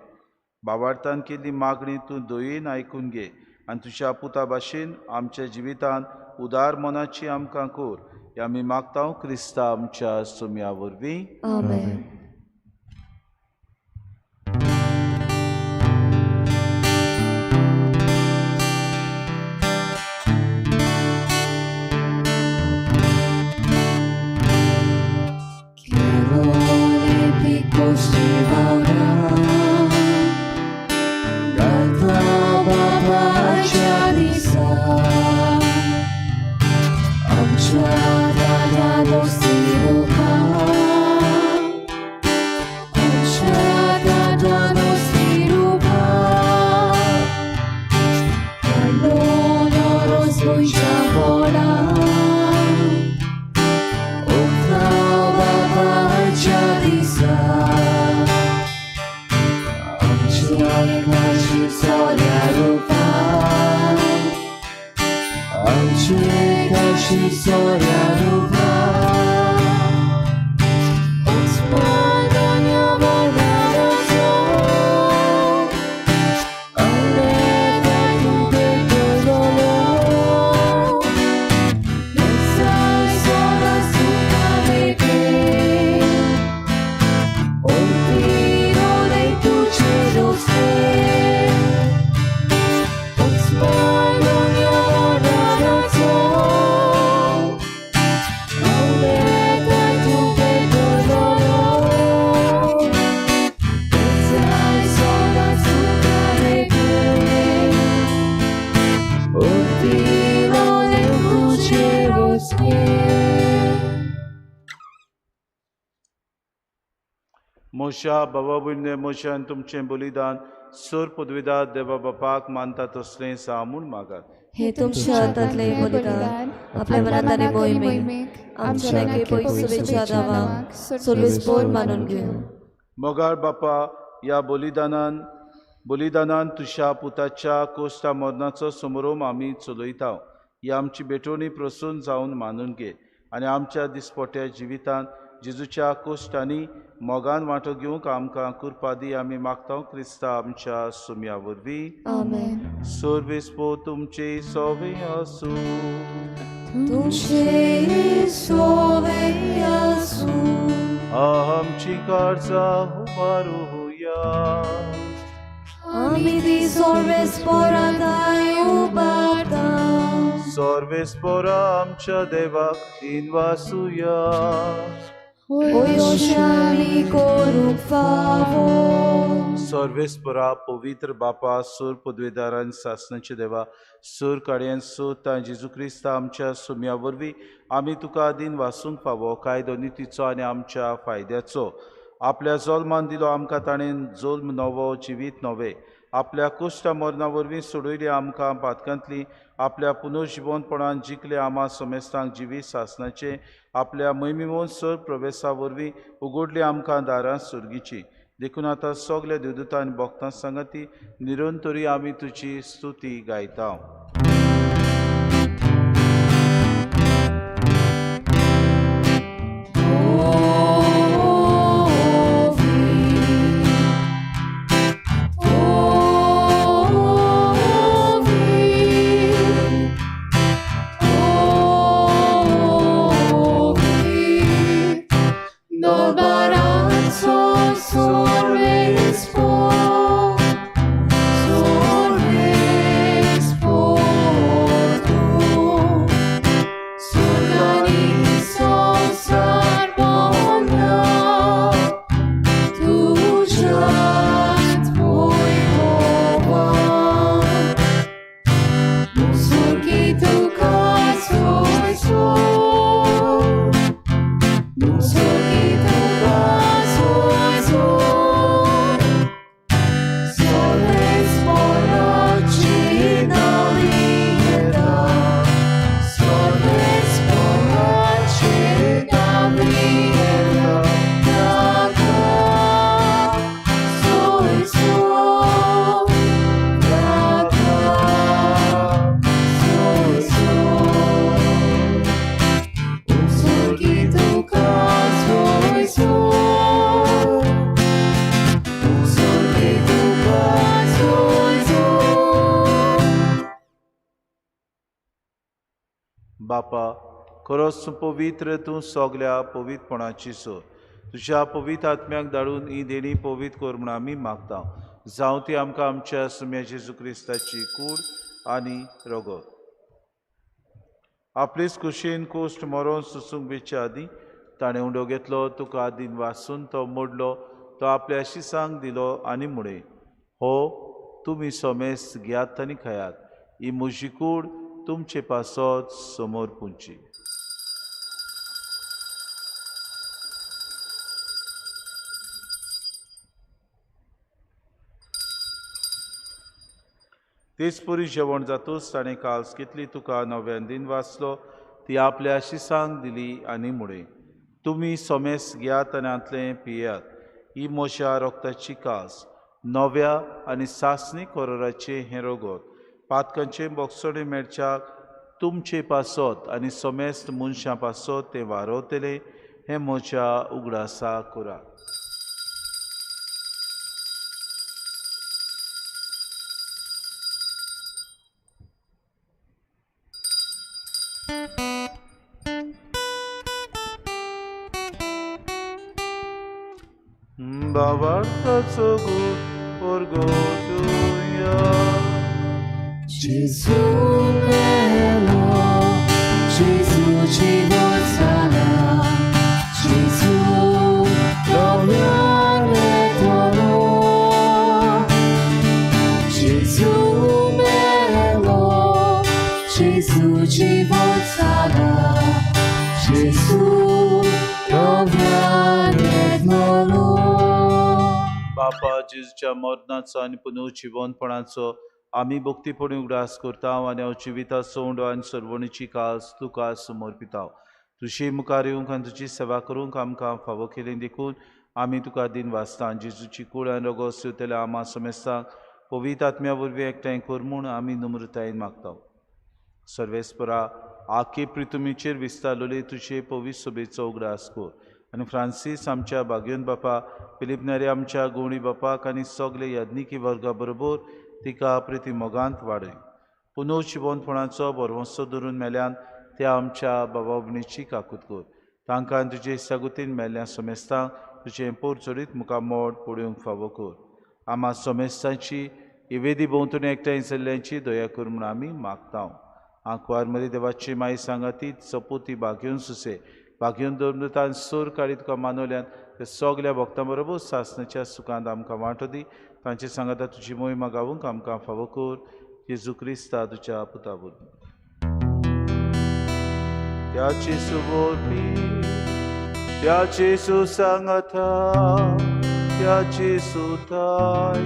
बाबार्थान केल्ली मागणी तूं दयेन आयकून घे आनी तुज्या पुता भाशेन आमच्या जिवितांत उदार मनाची आमकां कर. हें आमी मागता क्रिस्ता आमच्या सोम्या वरवीं. आमेन. मोशा बाबा भयणे मोशान तुमचें बलिदान सोर पदवीदार देवा बापाक मानता तसलें सा म्हूण मागात. हे तुमच्या हातांतलें बलिदान आपल्या मनात आनी मोहिमेक आमच्या लागी पयस शुभेच्छा दावाक सोर्विसपोर मानून घेवं. मोगाळ बापा, ह्या बलिदानान तुज्या पुताच्या कोश्टा मरणाचो समारोप आमी चलयता. ही आमची भेटवणी प्रसून जावन मानून घे आनी आमच्या दिसपट्या जिवितांत जेजूच्या कोश्टांनी मोगान वांटो घेवंक आमकां कृपा दी. आमी मागता क्रिस्ता आमच्या सुम्या वरवीं. आमेन. सोर्विस्पो तुमचे सोवे आसूं. तुमचे सोवे आसूं. आमची काळजां उबारुया. आमी ती सोर्वेस्पोराताय उबारता. सोर्वेस्पोरा आमच्या देवाक दिनवासुया. वयशामी करूंक फावो. सर्वेस्परा पवित्र बापा सूर पदवेदारान सासणाचे देवा सूर काडयेन सोद जेजू क्रिस्ता आमच्या सुम्या वरवीं आमी तुका आदीन वासूंक फावो कायदो नितीचो आनी आमच्या फायद्याचो. आपल्या जोल्मान दिलो आमकां ताणें जोल्म नवो जिवीत नवें. आपल्या कुश्टा मरणा वरवीं सोडयली आमकां पातकांतली. आपल्या पुनर्जिवनपणान जिखले आमा समेस्तांक जिवीत सासणाचें. आपल्या महिमीमोन सर प्रवेसा वरवीं उगडली आमकां दारां सुर्गीची. देखून आतां सगल्या देवदूतां आनी भक्तां सांगाती निरंतरी आमी तुजी स्तुती गायता. बापा खरोच तूं पवित्र, तूं सगल्या पवित्रपणाची सोर. तुज्या पवित्र आत्म्याक धाडून ही देणी पवित्र कर म्हूण आमी मागता. जावं ती आमकां आमच्या सुम्या जेजू क्रिस्ताची कूड आनी रगत. आपलेच कुशीन कोश्ट मरोन सुसूंक बेच्या आदीं ताणें उंडो घेतलो, तुका दिन वासून तो मोडलो, तो आपल्या शिसांक दिलो आनी म्हळें, हो तुमी सोमेस घेयात आनी खायात, ही म्हजी कूड तुमचे पासत समोर पुंची. तेच पुरी जेवण जातूच ताणें काल्स घेतली, तुका नव्यान दिन वाचलो, ती आपल्या शिसांक दिली आनी म्हळें, तुमी सोमेस घेयात आनी हांतलें पियात, ही म्हज्या रोगताची कास, नव्या आनी सासणी कोरोराचें हें रगत, पातकांचें बोगसणें मेळच्याक तुमचे पासत आनी समेस्त मनशां पासत तें वारवतलें, हें म्हज्या उगडासा करात. बाबार्थाचो गूण परगटुया. Gesù melo, Gesù ci sarà, Gesù lo Gesù melo, Gesù ci sarà, Gesù lo. बापा जेजूच्या मरणाचो आनी पुनर्जिवनपणाचो आमी भक्तीपणी उगडास करता आनी हांव जिविताचो उंडो आनी सर्वणीची कास तुका समर्पिता. तुजी मुखार येवंक आनी तुजी सेवा करूंक आमकां फावो केली देखून आमी तुका दिन वाचता. जेजूची कूड आनी रगत शिंवतल्या आमा समेस्तांक पवित्र आत्म्या वरवीं एकठांय कर म्हूण आमी नम्रतायेन मागता. सर्वेस्परा आखे प्रितुमीचेर विस्तारलेले तुजे पवित्र सोबेचो उगडास कर आनी फ्रांसीस आमच्या बागयोन बापा, फिलीप नेरी आमच्या गोवणी बापाक आनी सगले याज्ञिकी वर्गा बरोबर तिका प्रिती मोगांत वाडय. पुनर्जिवनपणाचो भरवंसो धरून मेल्यान त्या आमच्या बाबा भयणीची काकूत कर. तांकां तुजे सागुतीन मेल्ल्या समेस्तांक तुजें पोर चडीत मुखामोड पळोवंक फावो कर. आमा समेस्तांची इवेदी भोंवतणी एकठांय जाल्ल्यांची दया कर म्हूण आमी मागता. आंकवार मरी देवाची माई सांगाती सपोती बागेवन सुसे भाग्योन धर्मदूतान सोर काडी तुका मानवल्यान ते सगल्या भक्तां बरोबर सासणाच्या सुखांत आमकां वांटो दी. तांचे सांगाता तुजी मोहिमा गावूंक आमकां फावो कर. जेजू क्रिस्ता तुज्या पुता वरवीं. त्याची सुबोधी त्याची सुसंगता त्याची सुताय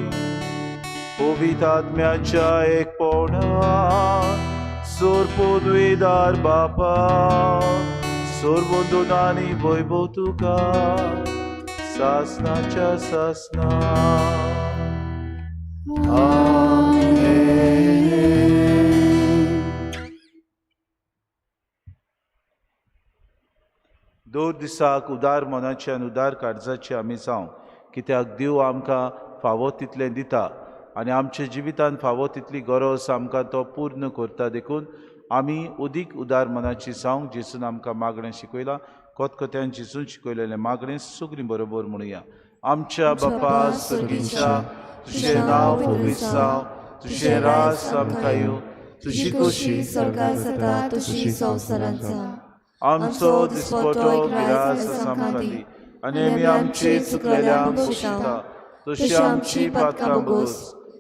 पवित्र आत्म्याच्या एकपणा सोरपुद्विदार बापा सोरबंधून आनी वैभव तुका सासनाच्या सासना. दर दिसाक उदार मनाचे आनी उदार काळजाचे आमी जावं, कित्याक देव आमकां फावो तितलें दिता आनी आमच्या जिवितांत फावो तितली गरज आमकां तो पूर्ण करता. देखून आमी अदीक उदार मनाची जावंक जेजून आमकां मागणें शिकयलां. कोतकोत्यान जेजून शिकयलेलें मागणें सगळीं बरोबर म्हणुया. आमच्या बापा स्वर्गीच्या, तुजें नांव पवित्र जावं, तुजें राज आमकां येवं, तुजी खोशी स्वर्गार जाता तशी संवसारांत जावं. आमचो दिसपटो गिरास आमकां दी आनी आमी आमची चुकलेल्यांक बक्षिता तशी आमची पातकां बगोस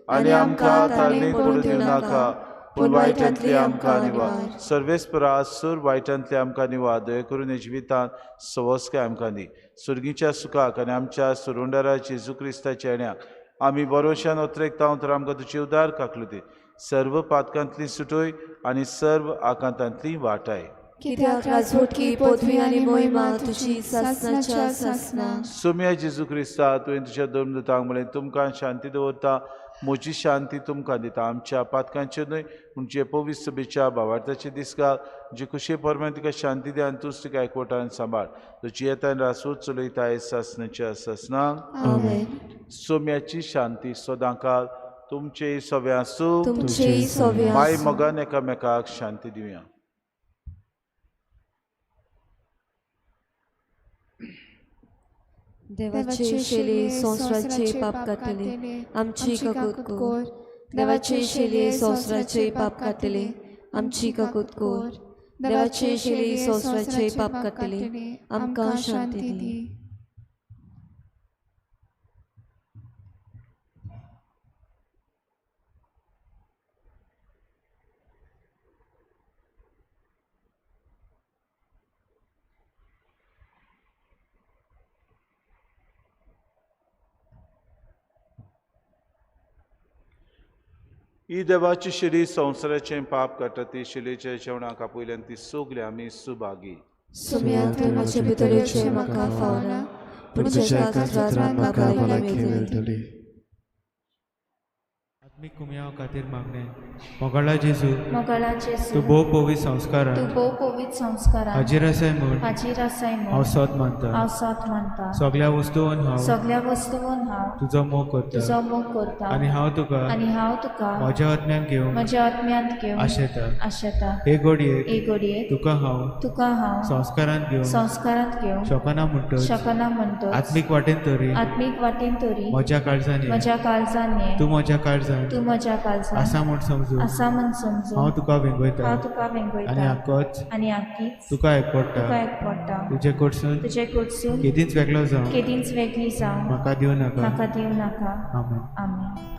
आनी आमकां तारणेक पडूं दिवं नाका, पूण वायटांतली आमकां निवार. सर्वेस्परा सूर वायटांतली आमकां निवार. दया करून ह्या जिवितांत सवस्काय आमकां दी. सुर्गीच्या सुखाक आनी आमच्या सुरुंडारा जेजू क्रिस्ताच्या येण्याक आमी बरोवशान अत्रेकता तर आमकां तुजी उदार काकलू दी. सर्व पातकांतली सुटोय आनी सर्व आकांतांतली वाटाय. कित्याक राजवटकी पदवी आनी मोहिमा तुजी सासणाच्या सासना. सोम्या जेजू क्रिस्ता, तुवें तुज्या धर्मदूतांक म्हणलें, तुमकां शांती दवरता, म्हजी शांती तुमकां दिता. आमच्या पातकांचेर न्हय पूण जे पवित्र सभेच्या भावार्थाचे दीस घाल, जे खुशे परमेन तुका शांती दी आनी तूंच तुका एकवटान सांबाळ. तुजी येतान रासवत चलयता सासणाच्या सासनाक. आमेन. सोम्याची शांती सदांकाळ तुमचे सगळे आसूं. तुमचेय सगळे माय आसूं. मोगान एकामेकाक शांती दिवया. देवाचे शेले संवसाराचे पाप काडटले, आमची काकूत कर. देवाचे शेले संवसाराचे पाप काडटले, आमची काकूत कर. देवाचे शेले संवसाराचे पाप काडटले, आमकां शांती दी. ही देवाची शिरी संवसाराचें पाप काडटा, ती शिलेच्या जेवणाक आपयल्यान ती सगळी आमी सुभागी. सुम्या तुवें म्हजे भितर येवचें म्हाका फावना, पूण तुज्या तुज्या कातरान म्हाका भलायकी मेळटली. आत्मीक कुमयाव खातीर मागणें. मोगाळा जेजू, मोगाळा जेजू, तूं भोव पवित्र संस्कारान तूं भोव पवित्र संस्कारान हाजीर आसाय म्हूण हाजीर आसाय म्हूण हांव सत मानता. हांव सत मानता. सगल्या वस्तून हांव सगल्या वस्तून हांव तुजो मोग करता तुजो मोग करता आनी हांव तुका आनी हांव तुका म्हज्या आत्म्यान घेवंक म्हज्या आत्म्यांत घेवंक आशेता. आशेता. हे घडयेक हे घडयेक तुका हांव तुका हांव संस्कारांत घेवंक संस्कारांत घेवंक शकना म्हणटच शकना म्हणटच आत्मीक वाटेन तरी आत्मीक वाटेन तरी म्हज्या काळजान ये. म्हज्या काळजान ये. तूं म्हज्या काळजान तूं म्हज्या काळजान आसा म्हूण समजून आसा म्हूण समजून हांव तुका वेंगयता हांव तुका वेंगयता आनी आकोच आनी आकीच तुका एकवटा तुका एकवटा. तुजे कडसून तुजे कडसून केदींच वेगळो जावं केदींच वेगळी जावं म्हाका दिवं नाका. म्हाका दिवं नाका. आमेन. आमेन.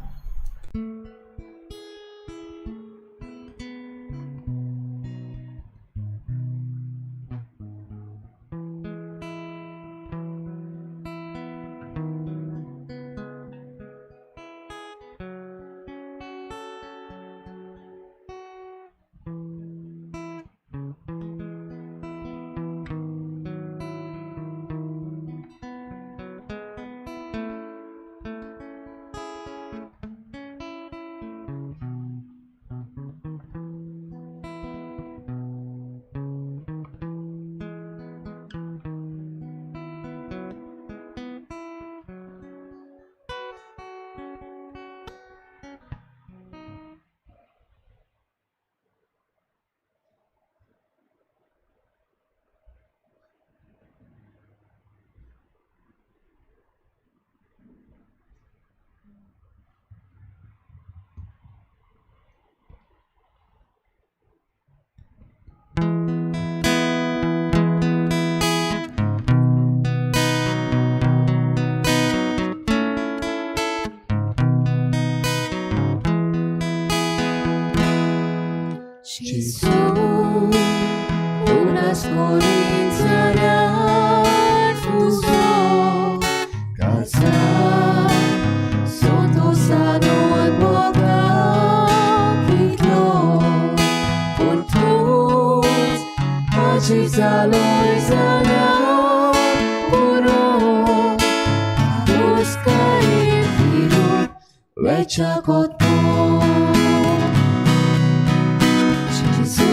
उगडास करीत जाल्यार तुजो काळजार संतोशान भोगता कितलो पूण तूंच हाजीर जालोय जाल्यार पुरो धादोसकायेन फिरून वेच्या कोतो. जेजू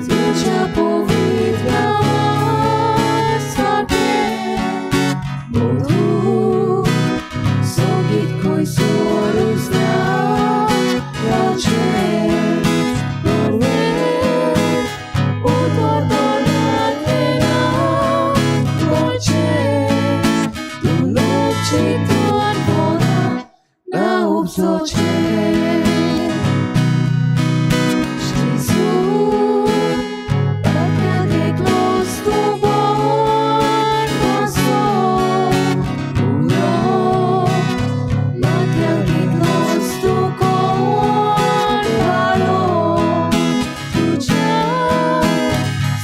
तुज्या पवित्र नांवा सारकें मधूर संगीत खंयसरूच ना गावचें बरें उतर तोंडांतलें ना घोळचें तूं लोक चिंतून मनांत ना उपजोचें. जेजू वाक्यांत एकलोच तूं बोर बसो उलो वाक्यांत एकलोच तूं कोण घालो तुज्या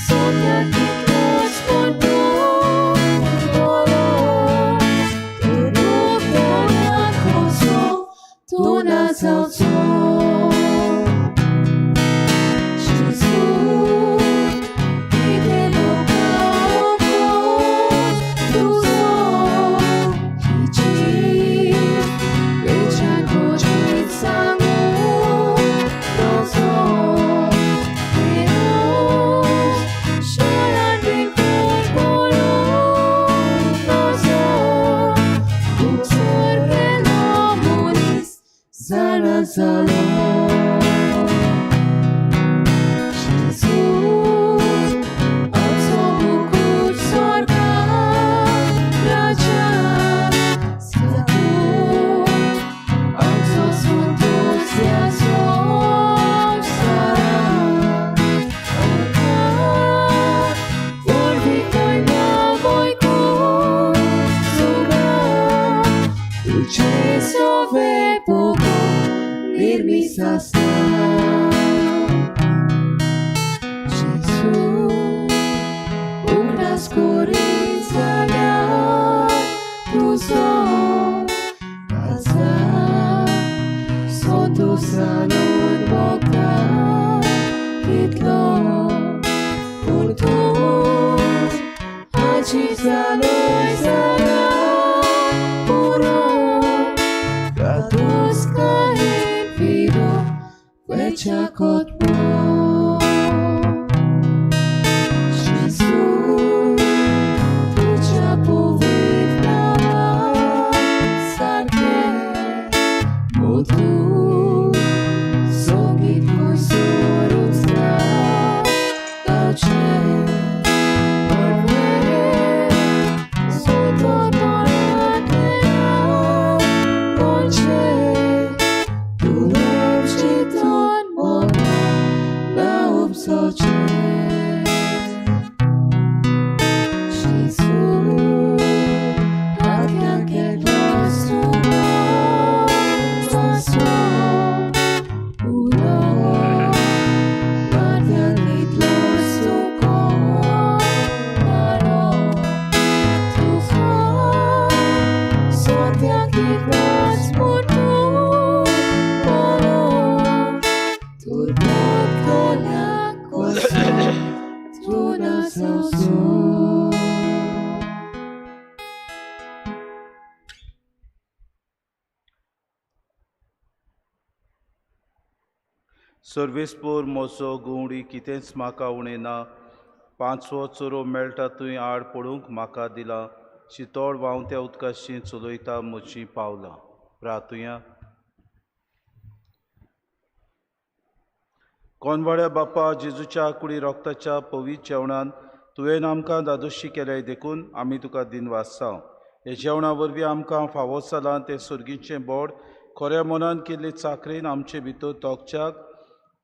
सोप्याक इतलोच पूण तूं बरो तूं लोक कसो तूं ना जावचो. जेजू कितें लोकांक तुजो हिची वेच्यान खोशीत सांगूं नजो हेरोस शारान बिलकूल पळोवंक नजो खूब सारकेलो मनीस जाणा जालो. जेजू आमचो मुकूट स्वर्गाक राजा तूं आमचो संतोश ह्या संवसाराक आमकां व्हडविकाय नांव आयकूंक सुगार तुजें सगळें पळोवंक निर्मीस आसता. जेजू उगडास करीत जाल्यार तुजो काळजार संतोशान भोगता कितलो पूण तूंच हाजीर जालोय जाल्यार पुरो धादोसकायेन फिरून वेच्या कोतमो. जेजू तुज्या पवित्र नांवा सारकें मधूर संगीत खंयसरूच ना गावचें बरें उतर तोंडांतलें ना घोळचें तूं लोक चिंतून मनांत ना उपजोचें. जेजू वाक्यांत एकलोच तूं बसो उलो वाक्यांत इतलोच तूं कोण घालो तुका सोत्याक इतलोच पूण तूं बरो दुर्बोधकोल्याक कसो तूं ना जावचो. सर्वेस्पोर म्हजो गुंवडी कितेंच म्हाका उणें ना पांचवो चोरो मेळटा थंय आड पडूंक म्हाका दिलां शितोळ व्हांवत्या उदकाशी चलयता म्हजीं पावलां. प्रार्थुया. कोनवाड्या बापा जेजूच्या कुडी रोगताच्या पवित्र जेवणान तुवें आमकां धादोशी केल्याय देखून आमी तुका दिनवासाव. ह्या जेवणा वरवीं आमकां फावो जालां तें सर्गीचें बोड खऱ्या मनान केल्ले चाकरेन आमचे भितर तोखच्याक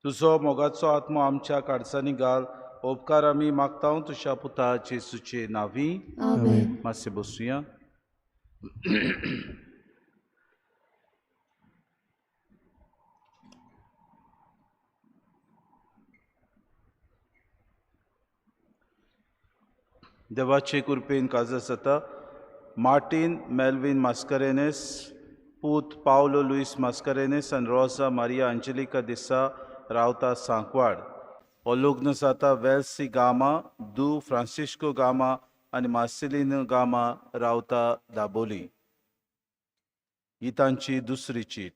तुजो मोगाचो आत्मो आमच्या काळजांनी घाल. उपकार आमी मागता तुज्या पुता जेजूचे नांवी. आमेन. मातशें बसुया. देवाचे कृपेन काजार जाता मार्टीन मेल्वीन मास्करेनेस पूत पावलो लुईस मास्करेनेस आनी रोजा मारिया अंजलिका दिसा रावता सांकवाड. हो लग्न जाता वेल्सी गामा दू फ्रांसिस्को गामा आनी मार्सेलिनो गामा रावता दाबोली. ही तांची दुसरी चीट.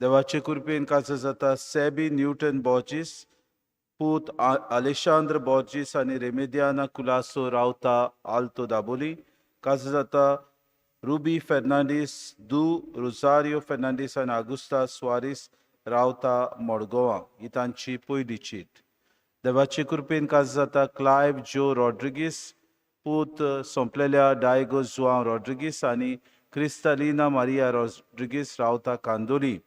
देवाचे कृपेन काजार जाता सेबी न्यूटन बॉर्जीस पूत आलेशांद्र बॉर्जीस आनी रेमेदियाना कुलासो रावता आल्तो दाबोली. काजार जाता रुबी फेर्नांडीस दू रोजारियो फेर्नांडीस आनी आगुस्ता सुवारीस रावता मडगोवा. ही तांची पयली चीट. देवाचे कृपेन काजार जाता क्लायव जो रॉड्रिगीस पूत सोंपलेल्या डायगो जुआंव रॉड्रिगीस आनी क्रिस्तालिना मारिया रॉड्रिगीस रावता कांदोली.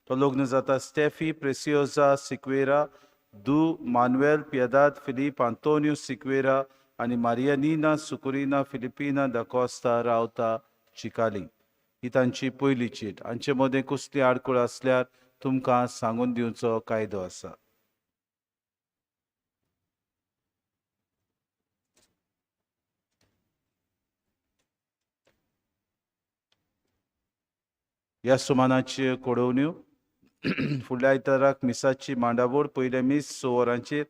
तो लग्न जाता स्टेफी प्रेसियोजा सिक्वेरा दू मानुएल पियदाद फिलीप आंतोनियो सिक्वेरा आनी मारियानिना सुकुरिना फिलिपिना दाकोस्ता रावता चिकाली. ही तांची पयली चीट. हांचे मदें कसली आडखळ आसल्यार तुमकां सांगून दिवचो कायदो आसा. ह्या सुमानाची कोडोवण्यो फुडल्या आयताराक मिसाची मांडावळ पयलें मीस 6 वरांचेर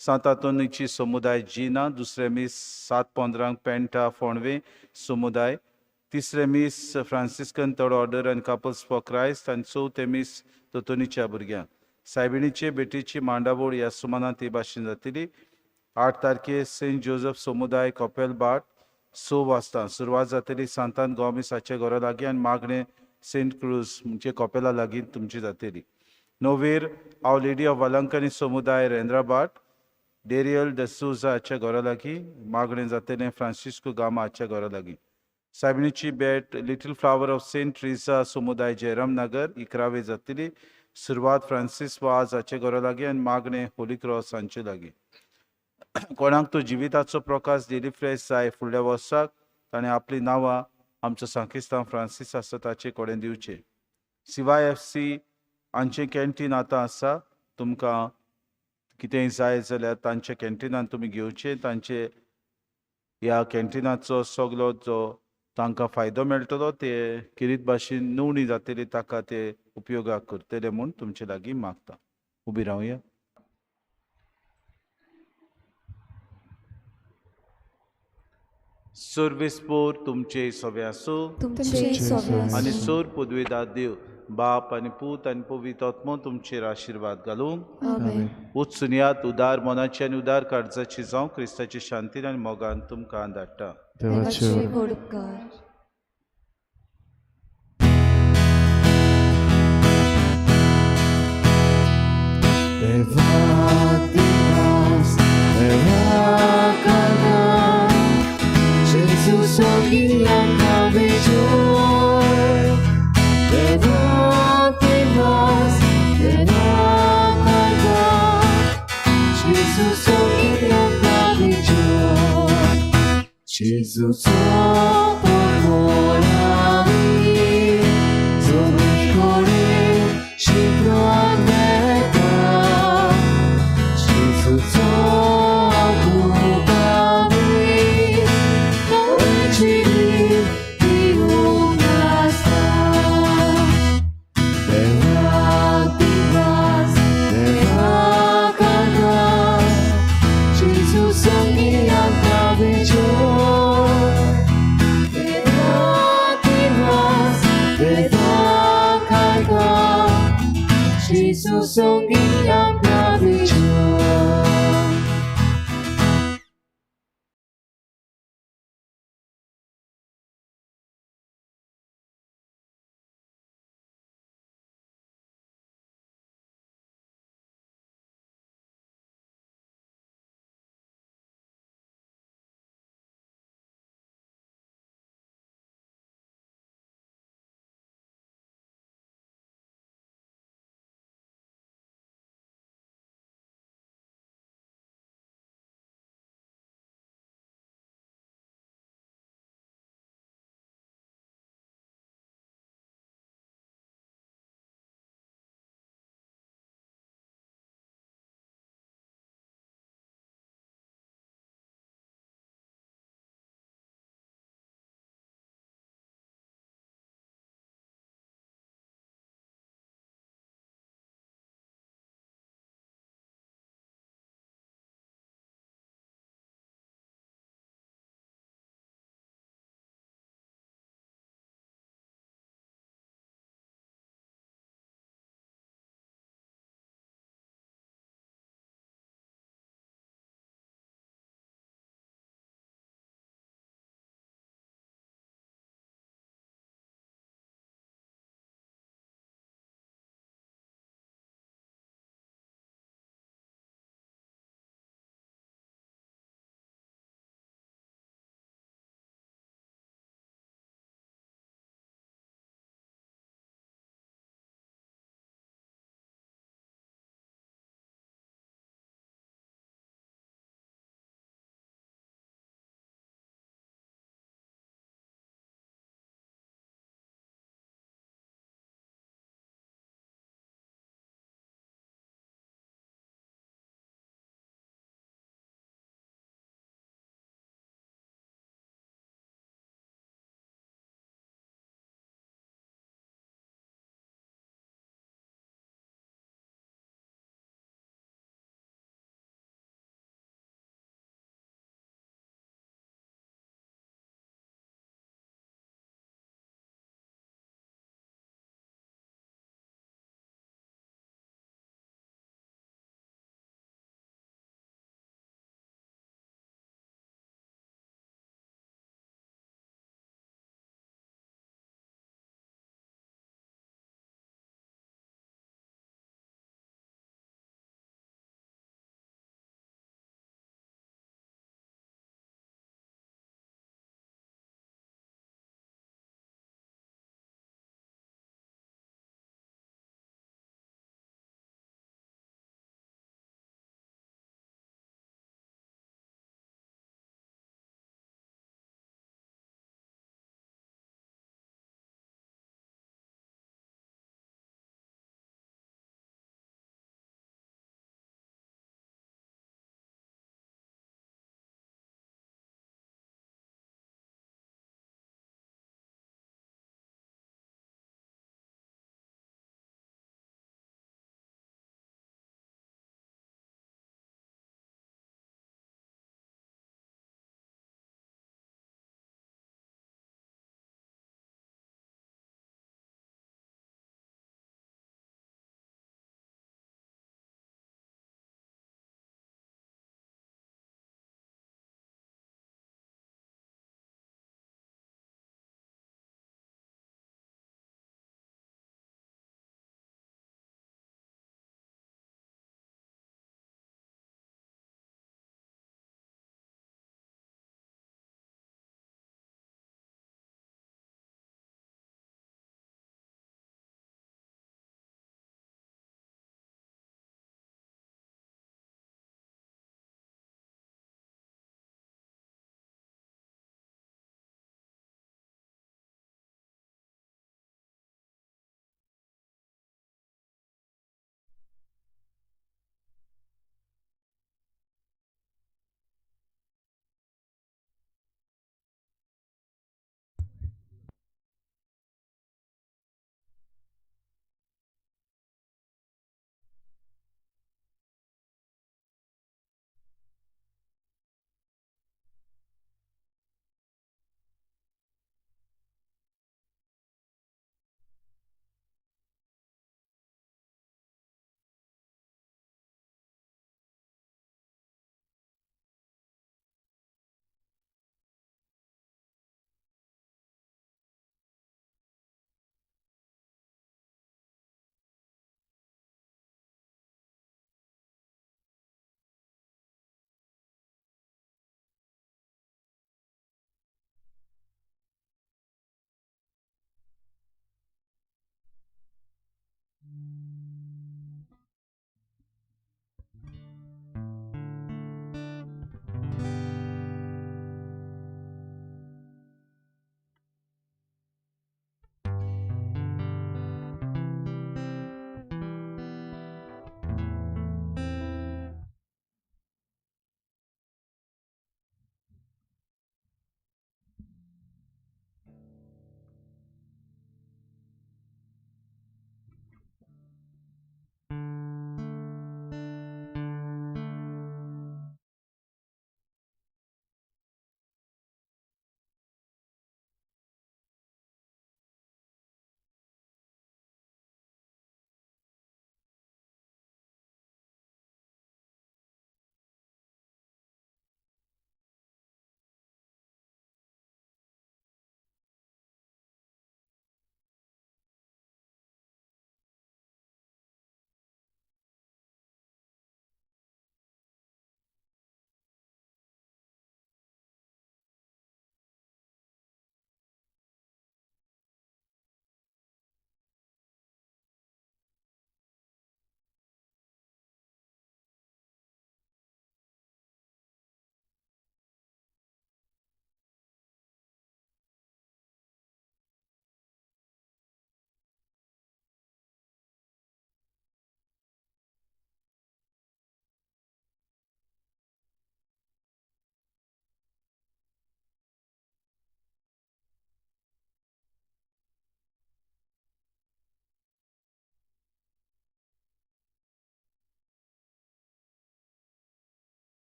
सांत आंतोनीची समुदाय जिना, दुसरें मीस 7:15 पेंटा फोंडवे समुदाय, तिसरें मीस फ्रांसिस्कन थर्ड ऑर्डर आनी कपल्स फॉर क्रायस्ट आनी चवथें मीस दोतोनीच्या भुरग्यांक. सायबिणीचे भेटीची मांडावळ ह्या सुमानांत ही भाशेन जातली. 8 तारखे सेंट जोजफ समुदाय कपेल बाट 6 वाजता सुरवात जातली. सांतान गोमीस हाच्या घरा लागीं आनी मागणें सेंट क्रूज म्हणजे कपेला लागीं तुमची जातली. 9वेर आव लेडी ऑफ वलंकनी समुदाय रेंद्राबाट डेरियल डसूजा हाच्या घरा लागीं मागणें जातलें फ्रांसिस्को गामा हाच्या घरा लागीं. सायबिणीची भेट little flower of Saint Teresa समुदाय जयराम नगर 11वे जातली. सुरवात फ्रांसीस वाज हाचे घरा लागीं आनी मागणें होली क्रॉस हांचे लागीं. कोणाक तो जिविताचो प्रकाश डेली फ्रेश जाय फुडल्या वर्साक ताणें आपलीं नांवां आमचो सांकिस्तांव फ्रांसीस आसा ताचे कडेन दिवचें. CYFC हांचें कॅन्टीन आतां आसा. तुमकां कितेंय जाय जाल्यार तांच्या कॅन्टिनान तुमी घेवचें. तांचे ह्या कॅन्टिनाचो सगलो जो तांकां फायदो मेळटलो ते किरीत भाशेन नवणी जातली ताका ते उपयोगाक करतले म्हूण तुमचे लागीं मागता. उबी रावया. सर्वेस्पोर तुमचे सवे आसूं आनी सोर पदवेदार देव बाप आनी पूत आनी पवित्र आत्मो तुमचेर आशिर्वाद घालूं. उत्सुनियात उदार मनाची आनी उदार काळजाची जावं क्रिस्ताची शांतीन आनी मोगान तुमकां धाडटा. Jesus Jesus Jesus,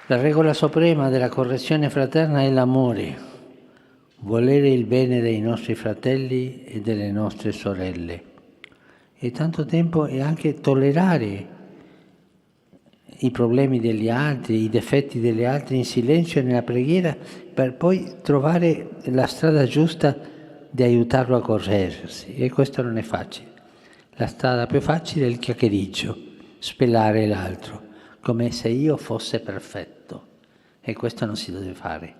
La regola suprema della correzione fraterna è l'amore, volere il bene dei nostri fratelli e delle nostre sorelle. E tanto tempo è anche tollerare i problemi degli altri, i difetti degli altri in silenzio e nella preghiera, per poi trovare la strada giusta di aiutarlo a correggersi. E questo non è facile. La strada più facile è il chiacchieriggio, spellare l'altro, come se io fosse perfetto. E questo non si deve fare.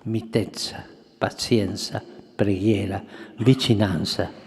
Mitezza, pazienza, preghiera, vicinanza.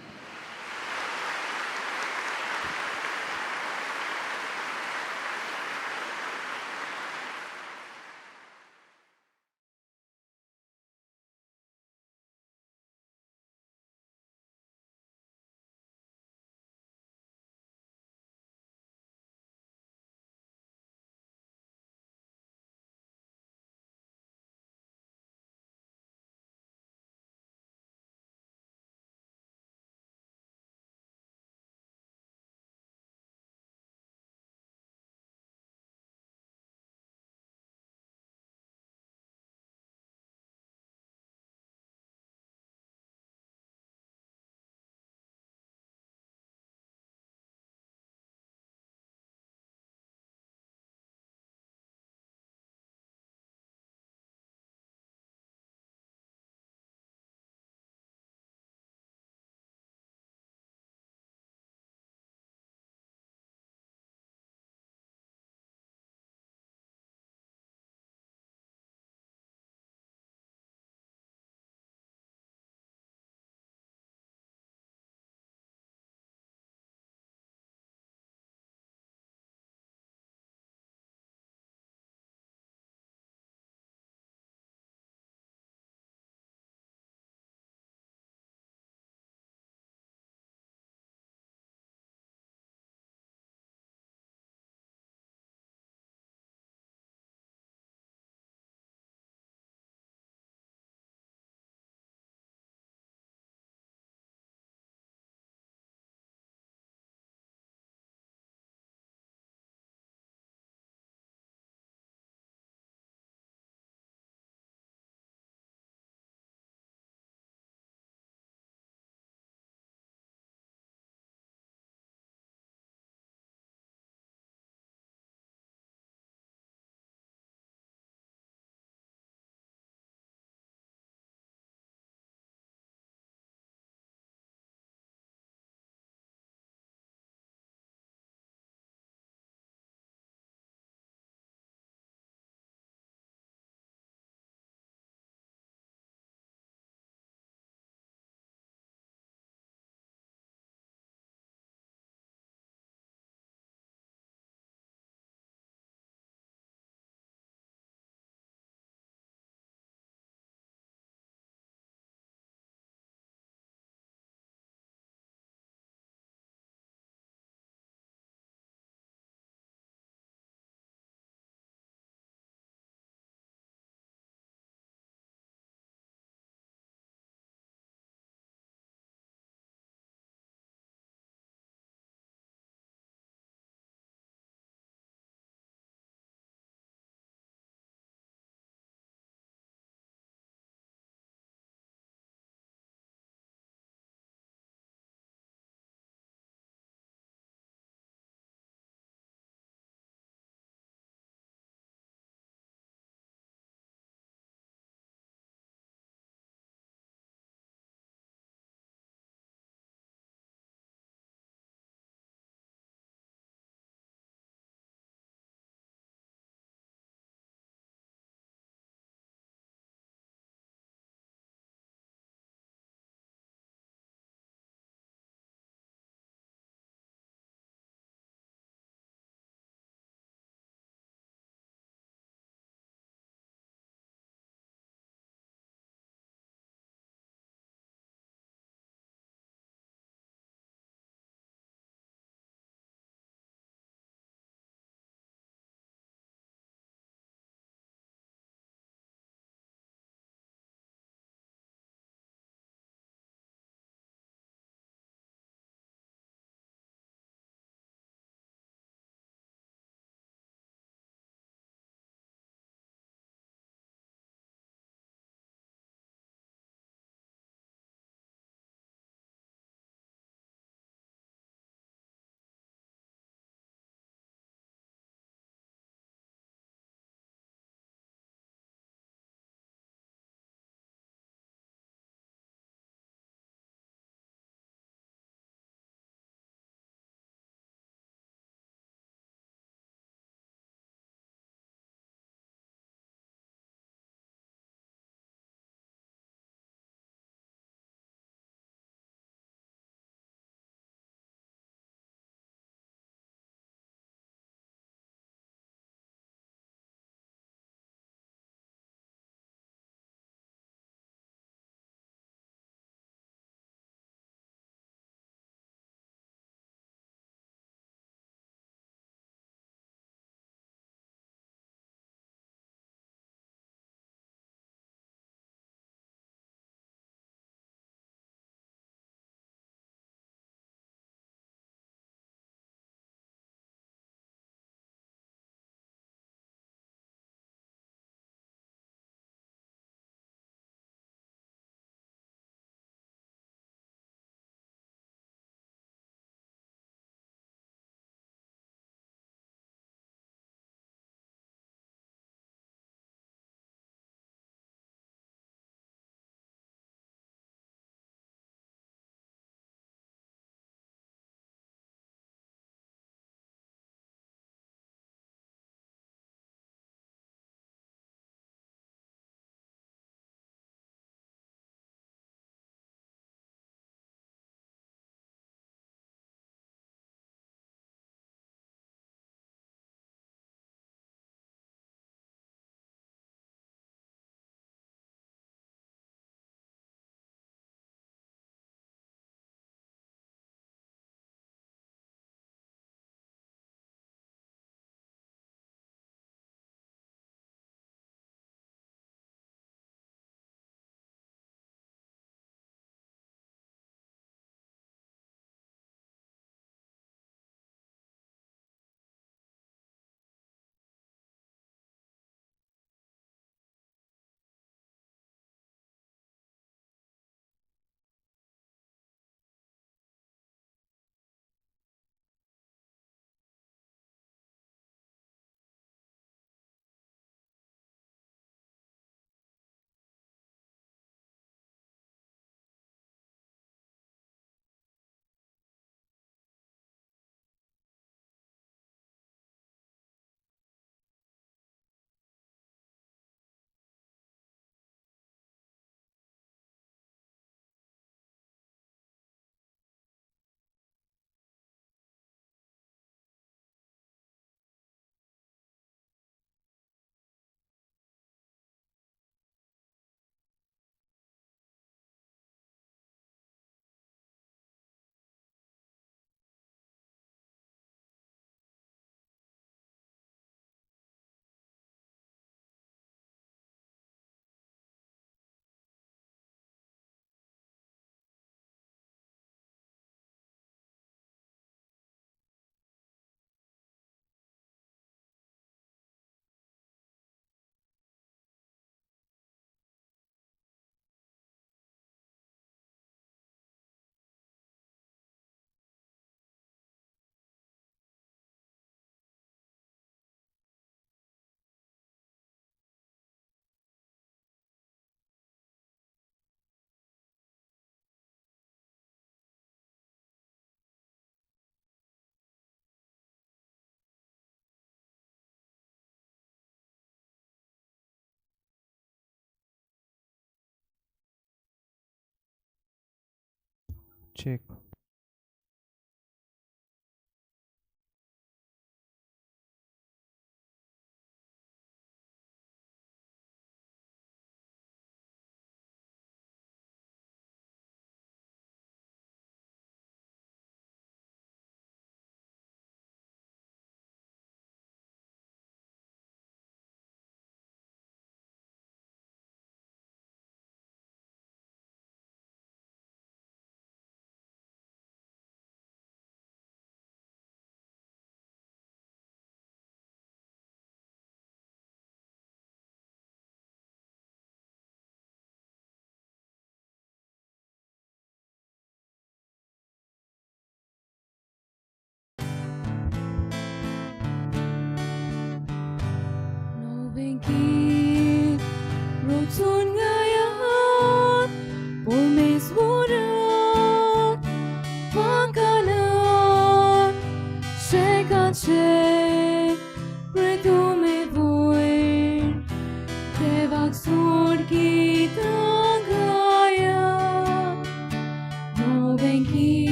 Check.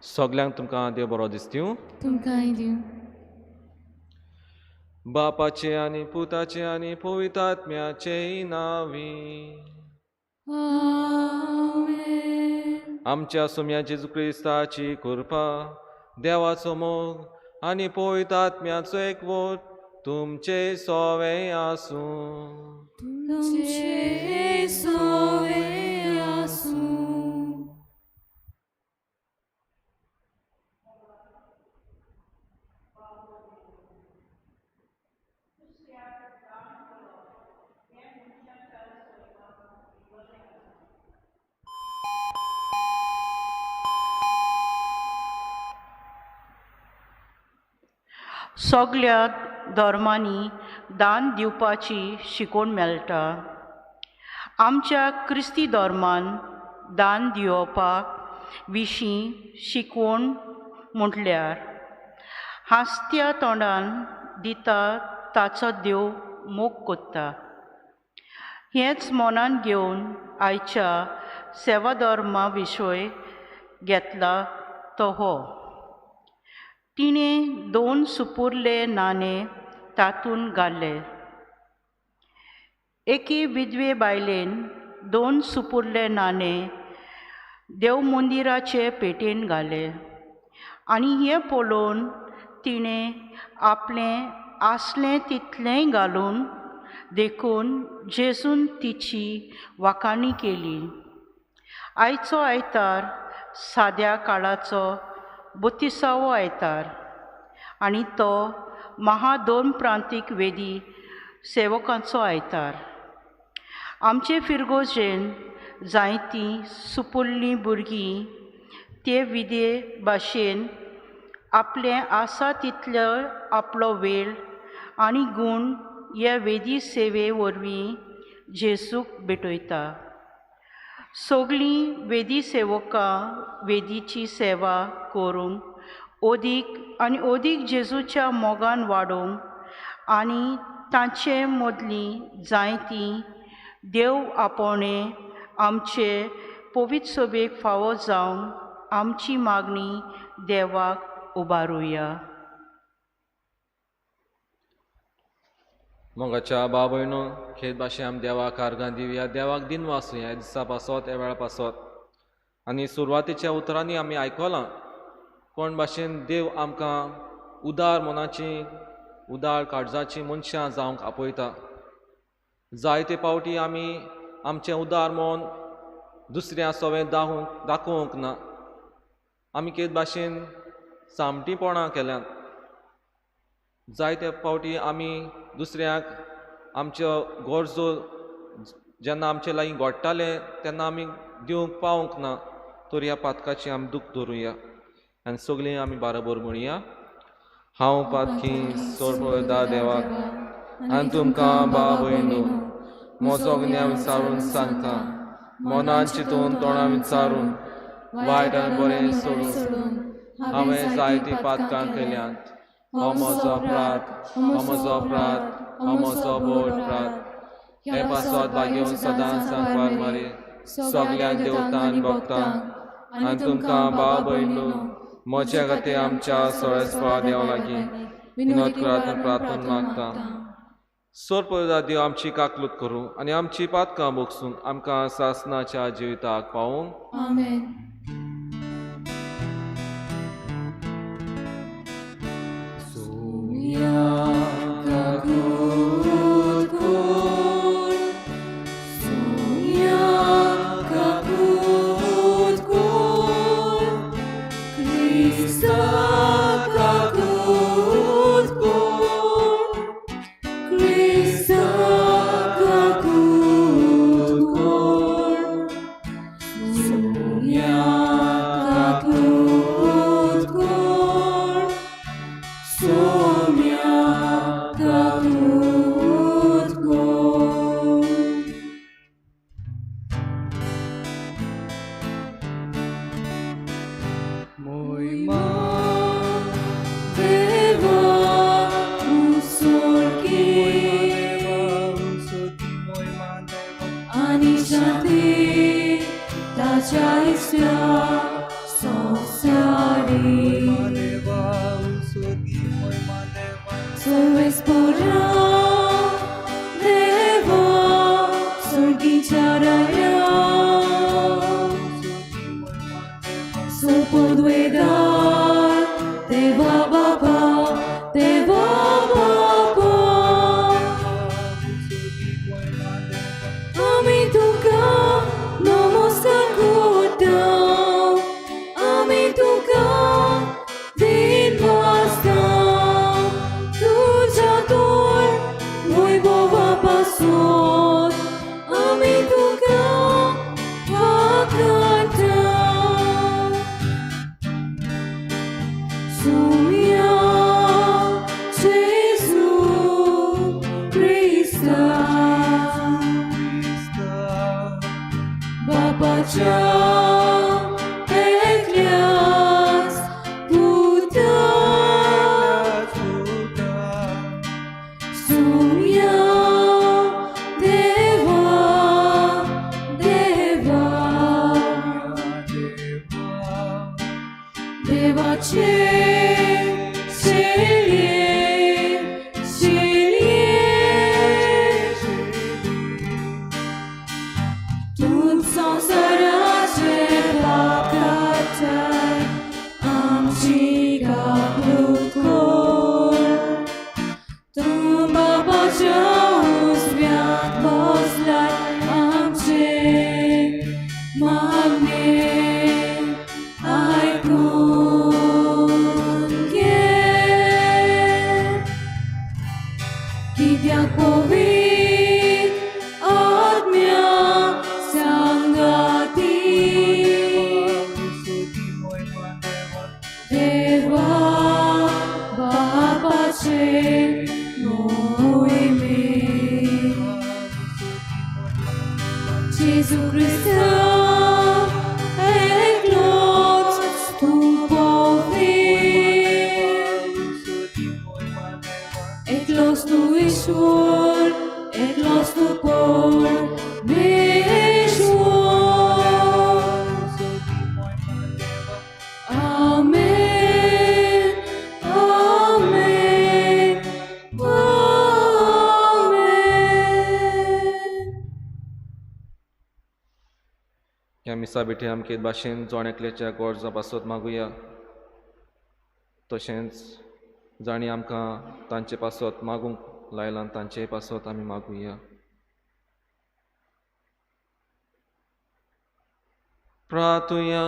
सगल्यांक तुमकां देव बरो दिसता. तुमकांय दिवं. बापाचे आनी पुताचे आनी पवित्र आत्म्याचे नांवी. आमेन. आमच्या सोम्या जेजू क्रिस्ताची कृपा, देवाचो मोग आनी पवित्र आत्म्याचो एकवट तुमचे सोवे आसूं. तुमचे सोवे आसूं. सगळ्या धर्मांनी दान दिवपाची शिकवण मेळटा. आमच्या क्रिस्ती धर्मान दान दिवपा विशीं शिकवण म्हटल्यार हांसत्या तोंडान दिता ताचो देव मोग कोत्ता. हेंच मनान घेवन आयच्या सेवा धर्मा विशय घेतला तो हो. तिणें 2 सुपुरले नाणे तातूंत घाले. एके विधवे बायलेन 2 सुपुरले नाणे देव मंदिराचे पेटेन घाले आनी हें पळोवन तिणें आपलें आसलें तितलेंय घालून देखून जेजून तिची वाखाणी केली. आयचो आयतार साद्या काळाचो 32वो आयतार आनी तो महादोन प्रांतीक वेदी सेवकांचो आयतार. आमचे फिरगोजेन जायतीं सुपुल्लीं भुरगीं ते विदे भाशेन आपलें आसा तितलो आपलो वेळ आनी गूण ह्या वेदी सेवे वरवीं जेजूक भेटयता. सगळीं वेदी सेवकां वेदीची सेवा करूंक अदीक आनी अदीक जेजूच्या मोगान वाडोवंक आनी तांचे मदलीं जायतीं देव आपोवणे आमचे पवित्र सभेक फावो जावंक आमची मागणी देवाक उबारुया. मोगाच्या बाबयनो खेत भाशे आम देवाक आर्गां दिवया. देवाक दिन वासूं ह्या दिसा पासत ह्या वेळा पासत. आनी सुरवातेच्या उतरांनी आमी आयकलां कोण भाशेन देव आमकां उदार मनाची उदार काळजाची मनशां जावंक आपयता. जायते पावटी आमी आमचें उदार मन दुसऱ्या सोवें दाखोवंक ना. आमी केद भाशेन सामटीपणां केल्यांत. जायते फावटी आमी दुसऱ्यांक आमच्यो गरजो जेन्ना आमचे लागीं घडटालें तेन्ना आमी दिवंक पावूंक ना. तर ह्या पातकाची आमी दूख धरुया आनी सगळीं आमी बाराबर म्हणया. हांव पातकी सोरपदा देवाक आनी तुमकां भाव भयणो म्हजो गुन्यांव विचारून सांगता, मनान चिंतून तोंडां विचारून वायट आनी बरें सोडून हांवें जायतीं पातकां केल्यांत. हो म्हजो अपराध, हो म्हजो अपराध, हो म्हजो व्हड अपराध. हे पासत भाग्योवन सदांच सांगपार मारी सगळ्या देवतान भक्तांक आनी तुमकां भाव भयणो म्हज्या खातीर आमच्या सोळेस्पा देवा लागीं विनोद करात प्रार्थना मागता. सोरपदा देव आमची काकलूत करूं आनी आमची पातकां भोगसून आमकां सासनाच्या जिविताक पावूं. आमेन. मिसा बेठे आमके भाशेन जोण एकल्याच्या गरजां पासत मागुया, तशेंच जांणी आमकां तांचे पासत मागूंक लायलां तांचे पासत आमी मागुया. प्रार्थुया.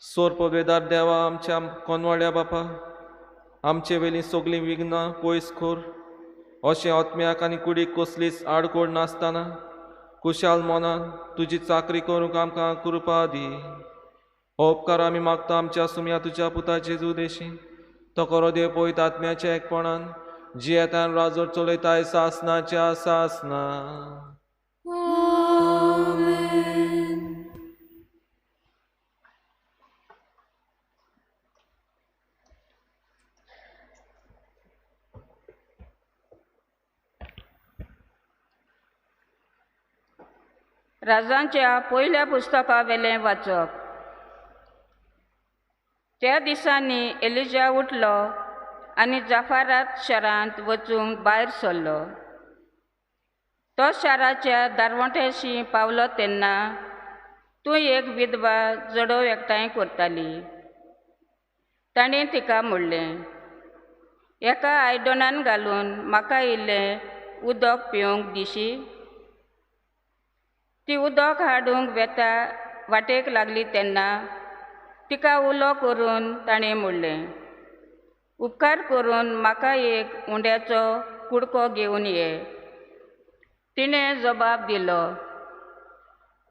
सोरपवेदार देवा आमच्या कोनवाड्या बापा, आमचे वेलीं सगळीं विघ्नां पयस कर, अशें आत्म्याक आनी कुडीक कसलीच आडकोड नासतना कुशाल मनान तुजी चाकरी करूंक आमकां कृपा दी. हो उपकार आमी मागता आमच्या सुम्या तुज्या पुता जेजू देशी, तो करो देव पयत आत्म्याच्या एकपणान जियेतान राजोर चलयताय सासनाच्या सासना. राजांच्या पयल्या पुस्तकावेलें वाचप. त्या दिसांनी एलिजा उठलो आनी जाफारात शारांत वचूंक भायर सरलो. तो शाराच्या दारवंट्याशी पावलो तेन्ना तूं एक विधवा जडोव एकठांय करताली. ताणें तिका म्हणलें, एका आयदनान घालून म्हाका इल्लें उदक पिवंक दिशी. ती उदक हाडूंक वेता वाटेक लागली तेन्ना तिका उलो करून ताणें म्हणलें, उपकार करून म्हाका एक उंड्याचो कुडको घेवन ये. तिणें जबाब दिलो,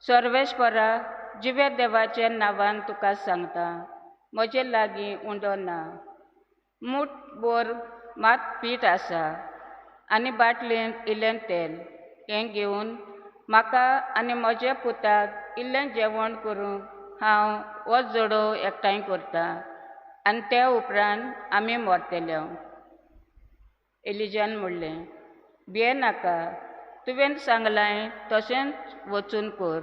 सर्वेश्वरा, जिव्या देवाच्या नांवान तुका सांगता, म्हजे लागीं उंडो ना, मूठ भर मात पीठ आसा आनी बाटलेंत इल्लें तेल. हें घेवन म्हाका आनी म्हज्या पुताक इल्लें जेवण करूंक हांव हो जोडो एकठांय करता आनी त्या उपरांत आमी मरतले. एलिजान म्हणलें, भिये नाका, तुवें सांगलां तशेंच वचून कर,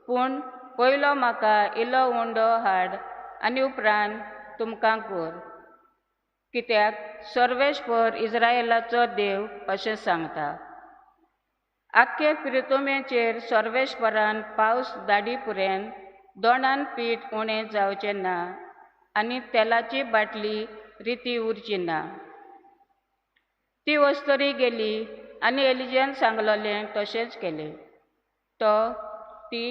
पूण पयलो म्हाका इल्लो उंडो हाड आनी उपरांत तुमकां कर, कित्याक सर्वेश्वर इस्रायलाचो देव अशें सांगता, आख्खे पिरतुमेचेर सर्वेश्वरान पावस दाडी पुरेन दोणान पीठ उणें जावचें ना आनी तेलाची बाटली रिती उरची ना. ती वस्तरी गेली आनी एलिजान सांगलोलें तशेंच केलें. तो, ती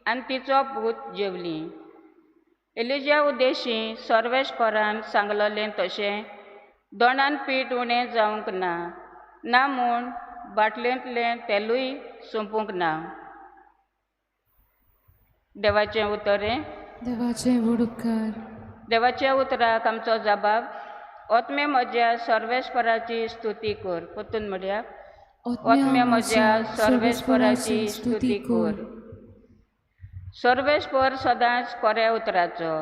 आनी तिचो पूत जेवलीं. एलिजा उद्देशी सर्वेश्वरान सांगलोलें तशें दोणान पीठ उणें जावंक ना, ना म्हूण बाटलेंतलें तेलूय सोंपूंक ना. देवाचें उतर. देवाचें व्हड उपकार. देवाच्या उतराक आमचो जबाब, ओत्मे म्हज्या सर्वेश्वराची स्तुती कर. परतून म्हणया, ओत्मे म्हज्या सर्वेश्वराची स्तुती कर. सर्वेश्वर सदांच कोऱ्या उतराचो,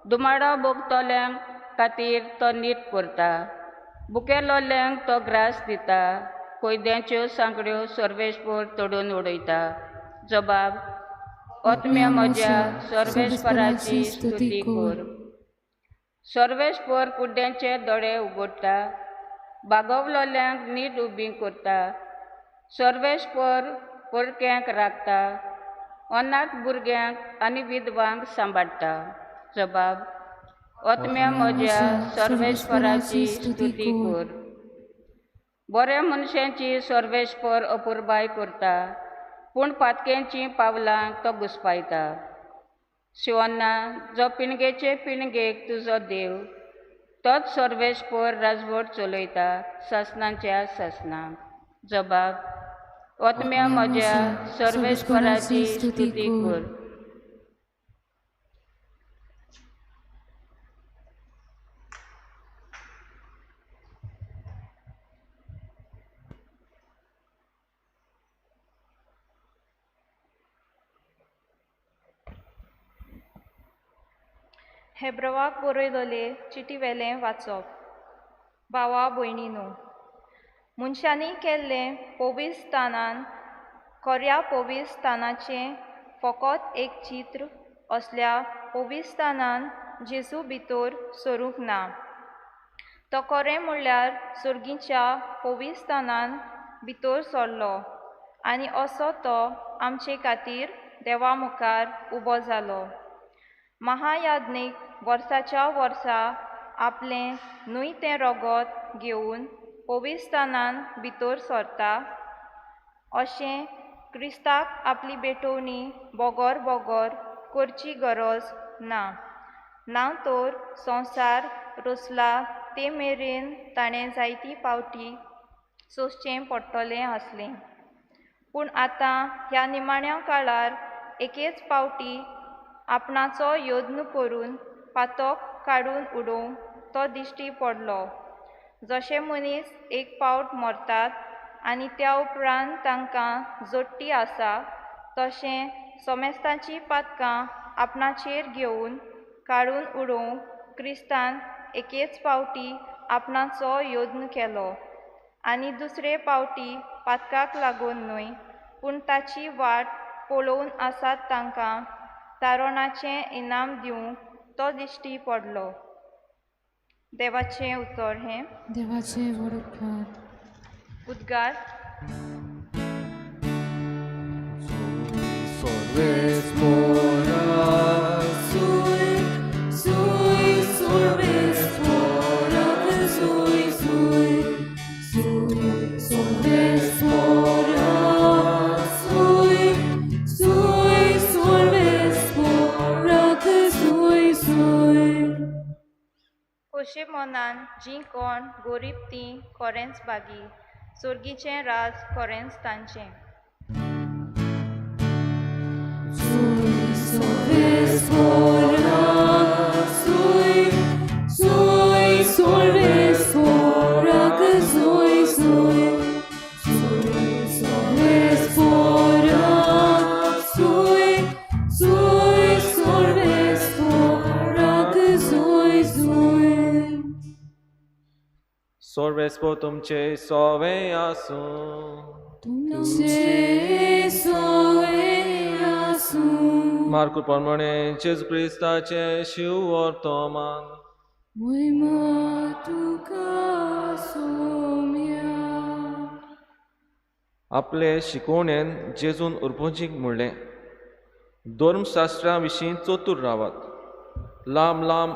दुमाडो भोगतल्यांक खातीर तो नीट करता, भुकेलोल्यांक तो ग्रास दिता, कोयद्यांच्यो सांकड्यो सर्वेश्वर तोडून उडयता. जबाब, ओत्म्या म्हज्या सर्वेश्वराची स्तुती कर. सर्वेश्वर कुड्ड्यांचे दोळे उगडटा, बागवलोल्यांक नीट उबी करता, सर्वेश्वर परक्यांक राखता, अनाथ भुरग्यांक आनी विधवांक सांबाळटा. जबाब, ओत्म्या म्हज्या सर्वेश्वराची स्तुती कर. बऱ्या मनशांची सर्वेश्वर अपुरबाय करता, पूण पातक्यांचीं पावलां तो घुस्पायता. शिवन्ना, जो पिणगेचे पिणगेक तुजो देव, तोच सर्वेश्वर राजवट चलयता सासनाच्या सासनाक. जबाब, ओत्म्या म्हज्या सर्वेश्वराची स्तुती कर. हेब्रवाक बरयलोले चिटीवेलें वाचप. भावा भयणीनो, मनशांनी केल्लें पवित्रस्थानान खऱ्या पवित्रस्थानाचें फकत एक चित्र असल्या पवित्रस्थानान जेजू भितर सरूंक ना. तो खरें म्हणल्यार सर्गीच्या पवित्रस्थानान भितर सरलो आनी असो तो आमचे खातीर देवा मुखार उबो जालो. महायाज्ञीक वर्साच्या वर्सा आपलें न्हय तें रगत घेवन पवित्रस्थानान भितर सरता अशें क्रिस्ताक आपली भेटवणी बोगोर बोगोर करची गरज ना. ना तर संवसार रचला ते मेरेन ताणें जायती पावटी सोंसचें पडटलें आसलें. पूण आतां ह्या निमाण्या काळार एकेच पावटी आपणाचो यत्न करून पातक काडून उडोवंक तो दिश्टी पडलो. जशे मनीस एक पावट मरतात आनी त्या उपरांत तांकां जोडटी आसा, तशें सोमेस्तांची पातकां आपणाचेर घेवन काडून उडोवंक क्रिस्तान एकेच पावटी आपणाचो यत्न केलो आनी दुसरे पावटी पातकाक लागून न्हय, पूण ताची वाट पळोवन आसात तांकां तारणाचें इनाम दिवंक तो दिश्टी पडलो. देवाचें उतर हें. देवाचें व्हड उपकार. उद्गार. खोशे मनान जीं कोण गोरीब तीं खरेंच भागी, सोर्गीचें राज खरेंच तांचें. सोर्वेस्पो तुमचे सोवे आसूं. तुमचे सोवे आसूं. मार्कू प्रमाणे जेजू क्रिस्ताचें शिव वर्तमान. महिमा तुका सोम्या. आपले शिकोवणेन जेजून उर्बोजीक म्हणलें, धर्मशास्त्रा विशीं चतूर रावात. लांब लांब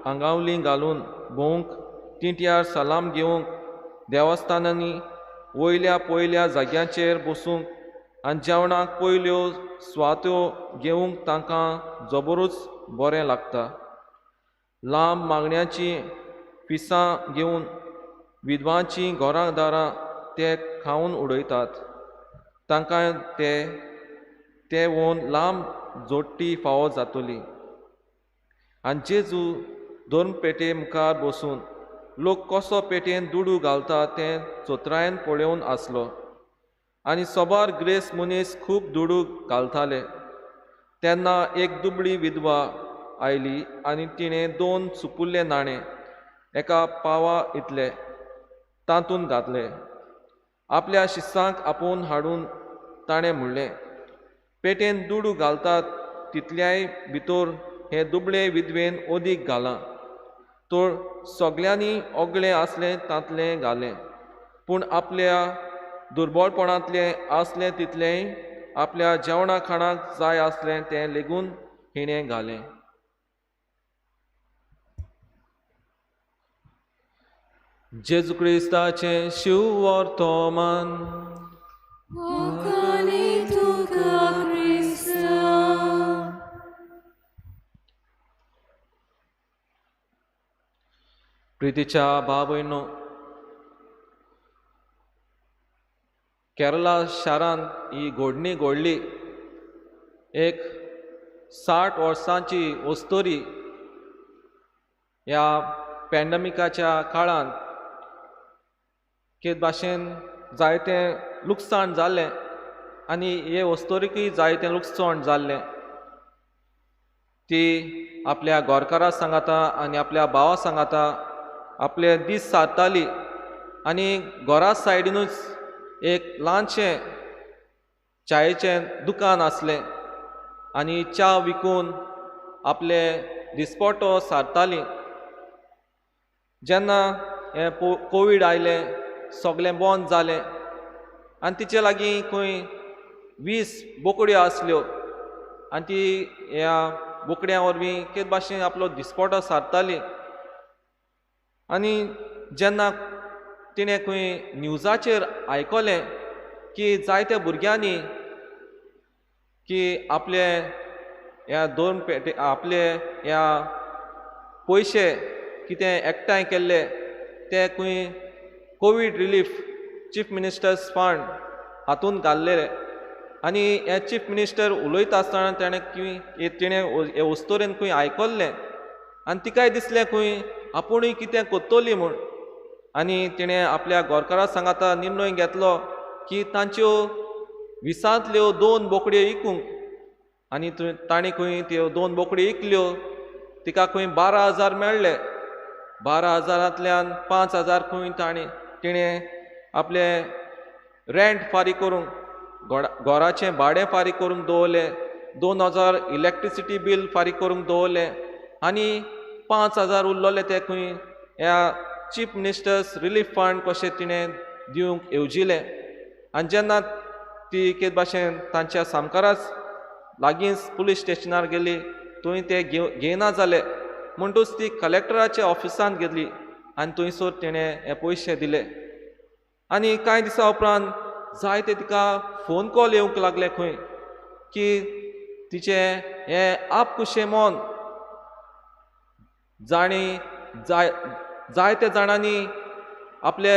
आंगावली घालून भोवंक, तिंट्यार सलाम घेवंक, देवस्थानांनी वयल्या पयल्या जाग्यांचेर बसूंक आनी जेवणाक पयल्यो सुवात्यो घेवंक तांकां जबरूच बरें लागता. लांब मागण्याचीं पिसां घेवन विधवांचीं घरां दारां ते खावन उडयतात. तांकां ते वोन लांब जोडटी फावो जातली. आनी जेजू दोन पेटे मुखार बसून लोक कसो पेटेन दुडू घालता तें चोत्रायेन पळोवन आसलो आनी सोबार ग्रेस मनीस खूब दुडू घालताले. तेन्ना एक दुबळी विधवा आयली आनी तिणें 2 सुपुल्ले नाणे एका पावा इतले तातूंत घातले. आपल्या शिस्सांक आपोवन हाडून ताणें म्हणलें, पेटेन दुडू घालतात तितल्याय भितर हे दुबळे विधवेन अदीक घालां. तर सगळ्यांनी ओगळें आसलें तांतलें घालें, पूण आपल्या दुर्बळपणांतलें आसलें तितलेंय आपल्या जेवणा खाणाक जाय आसलें तें लेगून हिणें घालें. जेजू क्रिस्ताचें शिव वर्तमान. प्रितीच्या भाव भयणो, केरला शारांत ही घोडणी घडली. एक 60 वर्सांची अस्तुरी ह्या पॅन्डमिकाच्या काळांत के भाशेन जायतें लुकसाण जाल्लें आनी हे अस्तुरीकय जायतें लुकसाण जाल्लें. ती आपल्या गोरकारा सांगाता आनी आपल्या भावा सांगाता आपले दीस सारताली आनी घरा सायडीनूच एक ल्हानशें च्यायेचें दुकान आसलें आनी च्या विकून आपले दिसपटो सारताली. जेन्ना हें कोवीड आयलें सगळें बंद जालें आनी तिचे लागीं खंय 20 बोकड्यो आसल्यो आनी ती ह्या बोकड्यां वरवीं कितें भाशेन आपलो दिसपटो सारताली. आनी जेन्ना तिणें खंय न्यूजाचेर आयकलें की जायत्या भुरग्यांनी की आपले ह्या दोन पेटे आपले ह्या पयशे कितें एकठांय केल्ले ते खंय Covid relief chief minister's fund हातूंत घाल्ले. आनी हे चीफ मिनिस्टर उलयता आसतना तेणें खंय तिणें हे वस्तोरेन खंय आयकल्लें आनी तिकाय दिसलें खंय आपुणूय कितें कोत्तोली म्हूण. आनी तिणें आपल्या गोरकारा सांगाता निर्णय घेतलो की तांच्यो विसांतल्यो 2 बोकड्यो इकूंक. आनी तांणी खंय त्यो 2 बोकड्यो इकल्यो, तिका खंय 12,000 मेळ्ळे. 12,000 5,000 खंय तिणें आपले रेंट फारीक करूंक, घराचें भाडें फारीक करूंक दवरलें, 2,000 इलेक्ट्रिसिटी बील फारीक करूंक दवरलें आनी 5,000 उरलोले ते खंय ह्या चीफ मिनिस्टर्स रिलीफ फंड कशें तिणें दिवंक येवजिलें. आनी जेन्ना ती एके भाशेन तांच्या सामकाराच लागींच पुलीस स्टेशनार गेली, थंय ते घेयना जाले म्हणटूच ती कलेक्टराच्या ऑफिसांत गेली आनी थंयसर तिणें हे पयशे दिले. आनी कांय दिसां उपरांत जायते तिका फोन कॉल येवंक लागले खंय की तिचें हें आपखुशें मन जाणी जायते जाणांनी आपले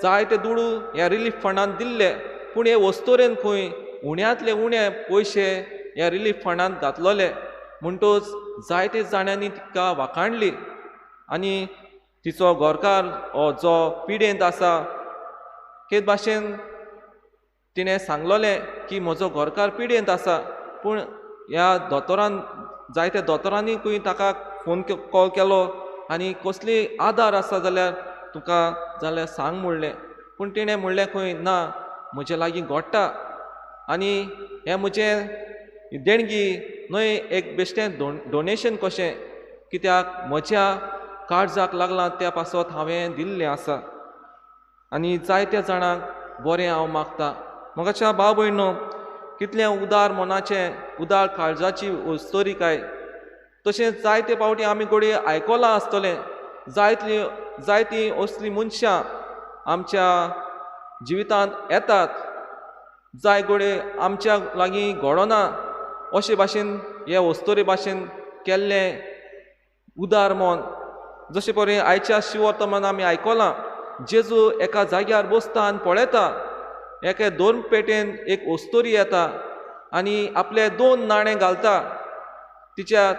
जायते दुडू ह्या रिलीफ फंडान दिल्ले, पूण हे वस्तोरेन खंय उण्यांतले उणे पयशे ह्या रिलीफ फंडान घातलोले. म्हणटूच जायते जाणांनी तिका वाखाणली आनी तिचो घरकार जो पिडेंत आसा ते भाशेन तिणें सांगलोलें की म्हजो घरकार पिडेंत आसा, पूण ह्या दोतोरान जायत्या दोतोरांनी खंय ताका फोन कॉल केलो आनी कसली आदार आसा जाल्यार तुका जाल्यार सांग म्हणलें. पूण तिणें म्हणलें खंय ना, म्हजे लागीं घोडटा आनी हें म्हजें देणगी न्हय, एक बेश्टें डोनेशन कशें, कित्याक म्हज्या काळजाक लागलां त्या पासत हांवें दिल्लें आसा आनी जायत्या जाणांक बरें हांव मागता. म्हाका भाव भयणो कितलें उदार मनाचें, उदार काळजाची वस्तोरी काय. तशेंच जायते फावटी आमी घडये आयकलां आसतलें, जायतीं असलीं मनशां आमच्या जिवितांत येतात, जाय घडये आमच्या लागीं घडना अशे भाशेन हे वस्तोरे भाशेन केल्लें उदार मन. जशें पळय आयच्या शिवर्तमान आमी आयकलां, जेजू एका जाग्यार बसता आनी पळयता एके दोन पेटेन एक वस्तोरी येता आनी आपले 2 नाणे घालता. तिच्या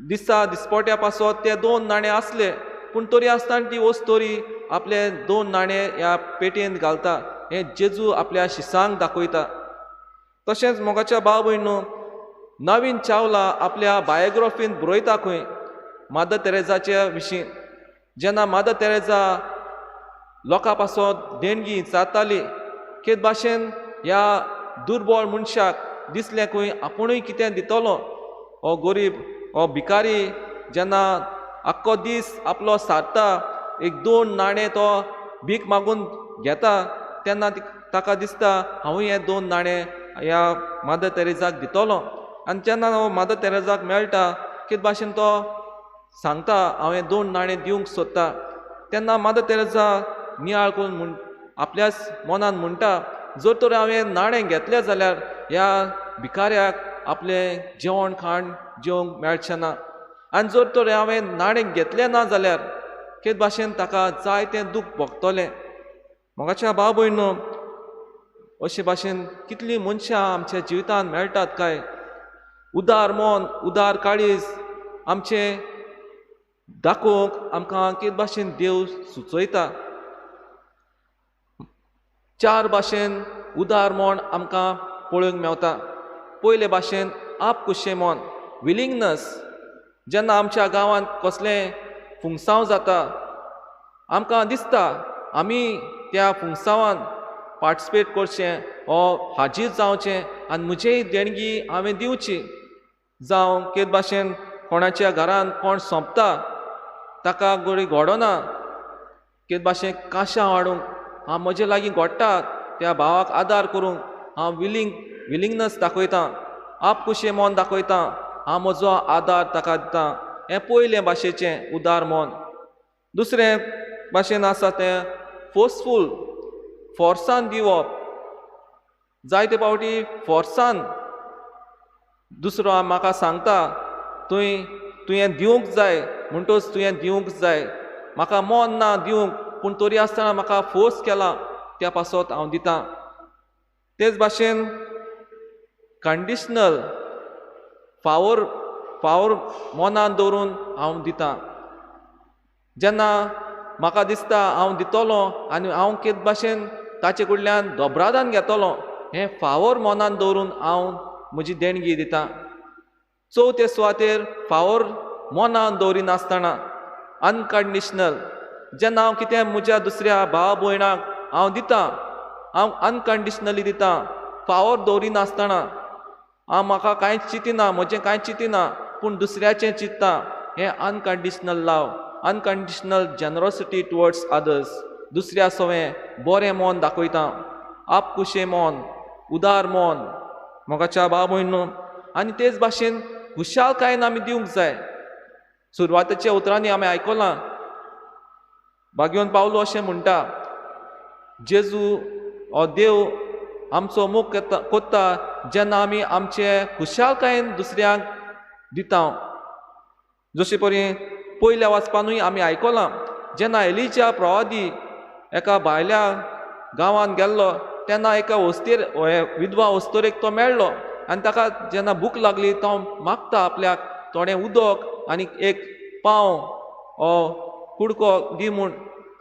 दिसा दिसपोट्या पासत ते 2 नाणे आसले, पूण तरी आसतना ती वस्तोरी आपले 2 नाणे ह्या पेटेंत घालता. हें जेजू आपल्या शिसांक दाखयता. तशेंच मोगाच्या भाव भयणो नवीन चावला आपल्या बायोग्राफीन बरयता खंय मादर तेरेजाच्या विशीं. जेन्ना मादर तेरेजा लोकां पासत देणगी जाताली, केद भाशेन ह्या दुर्बळ मनशाक दिसलें खंय आपुणूय कितें दितलो, हो गरीब हो भिकारी जेन्ना आख्खो दीस आपलो सारता, एक 2 नाणे तो भीक मागून घेता, तेन्ना ताका दिसता हांवूय हे 2 नाणे ह्या मादर तेरेजाक दितलो. आनी जेन्ना हो मादर तेरेजाक मेळटा, कितें भाशेन तो सांगता हांवें 2 नाणे दिवंक सोदता, तेन्ना मादर तेरेजा नियाळ करून म्हण आपल्याच मनान म्हणटा, जर तर हांवें नाणें घेतलें जाल्यार ह्या भिकाऱ्याक आपलें जेवण खाण जेवंक मेळचें ना, आनी जर तर हांवें नाणें घेतलें ना जाल्यार कितें भाशेन ताका जायतें दूख भोगतलें. मोगाच्या भाव भयणो अशे भाशेन कितलीं मनशां आमच्या जिवितांत मेळटात काय उदार मन, उदार काळीज आमचें दाखोवंक आमकां कितें भाशेन देव सुचयता. 4 भाशेन उदार मन आमकां पळोवंक मेवता. पयले भाशेन आपखुशें मन, विलिंगनस. जेन्ना आमच्या गांवांत कसलें फुंगसांव जाता, आमकां दिसता आमी त्या फुंगसांवान पार्टिसिपेट करचें, हो हाजीर जावचें आनी म्हजेय देणगी हांवें दिवची. जावं कितें भाशेन कोणाच्या घरान कोण सोंपता ताका घडये घडना, कितें भाशेन काशां हाडूंक हांव म्हजे लागीं घडटा त्या भावाक आदार करूंक हांव विलिंगनस दाखयता, आपखुशें मन दाखयता, हांव म्हजो आदार ताका दिता. हें पयलें भाशेचें उदार मन. दुसरें भाशेन आसा तें फोर्सफूल, फोर्सान दिवप. जायते फावटी फोर्सान दुसरो म्हाका सांगता तुवें तुवें दिवंक जाय म्हणटच तुवें दिवंक जाय, म्हाका मन ना दिवंक पूण तरी आसतना म्हाका फोर्स केला त्या पासत हांव दितां. तेच भाशेन कंडिशनल फावर फावर मनान दवरून हांव दितां. जेन्ना म्हाका दिसता हांव दितलो आनी हांव कितें भाशेन ताचे कडल्यान दोब्रादान घेतलो हें फावर मनान दवरून हांव म्हजी देणगी दितां. चवथे सुवातेर फावर मनान दवरिनासतना अनकंडिशनल, जेन्ना हांव कितें म्हज्या दुसऱ्या भाव भयणाक हांव दितां हांव अनकंडिशनली दितां, फावर दवरिनासतना. हांव म्हाका कांयच चिंतिना, म्हजें कांयच चिंतिना पूण दुसऱ्याचें चिंत्ता. हें unconditional love, unconditional generosity towards others. दुसऱ्या सवें बरें मन दाखयता, आपकुशें मन, उदार मन. मोगाच्या भाव भयणींनो, आनी तेच भाशेन खुशालकायेन आमी दिवंक जाय. सुरवातेच्या उतरांनी आमी आयकलां भाग्योन पावलो अशें म्हणटा, जेजू हो देव आमचो मोग कोत्ता जेन्ना आमी आमचे खुशालकायेन दुसऱ्यांक दिता. जशे परी पयल्या वाचपानूय आमी आयकलां जेन्ना एलिजा प्रवादी एका भायल्या गांवांत गेल्लो तेन्ना एका वस्तेर विधवा वस्तोरेक तो मेळ्ळो आनी ताका जेन्ना भूक लागली तो मागता आपल्याक थोडें उदक आनी एक पांव कुडको दी म्हूण.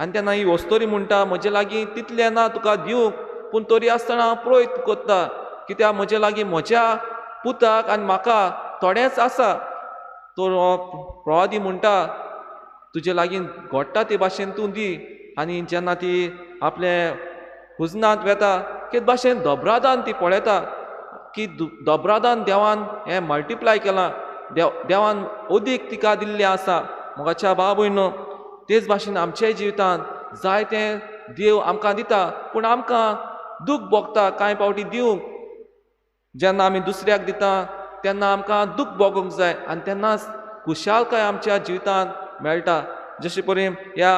आनी तेन्ना ही वस्तोरी म्हणटा म्हजे लागीं तितलें ना तुका दिवंक, पूण तरी आसतना हांव प्रयत्न करता कित्याक म्हजे लागीं म्हज्या पुताक आनी म्हाका थोडेंच आसा. तर हो प्रवादी म्हणटा तुजे लागीं घडटा ते भाशेन तूं दी. आनी जेन्ना ती आपले कुजनांत वेता ते भाशेन दोब्रादान ती पळयता की दोब्रादान देवान हें मल्टिप्लाय केलां, देवान अदीक तिका दिल्लें आसा. मोगाच्या भाव भयणींनो, तेच भाशेन आमच्याय जिवितांत जायतें देव आमकां दिता पूण आमकां दूख भोगता कांय फावटी दिवंक. जेन्ना आमी दुसऱ्याक दिता तेन्ना आमकां दूख भोगूंक जाय आनी तेन्नाच खुशालकाय आमच्या जिवितांत मेळटा. जशे परी ह्या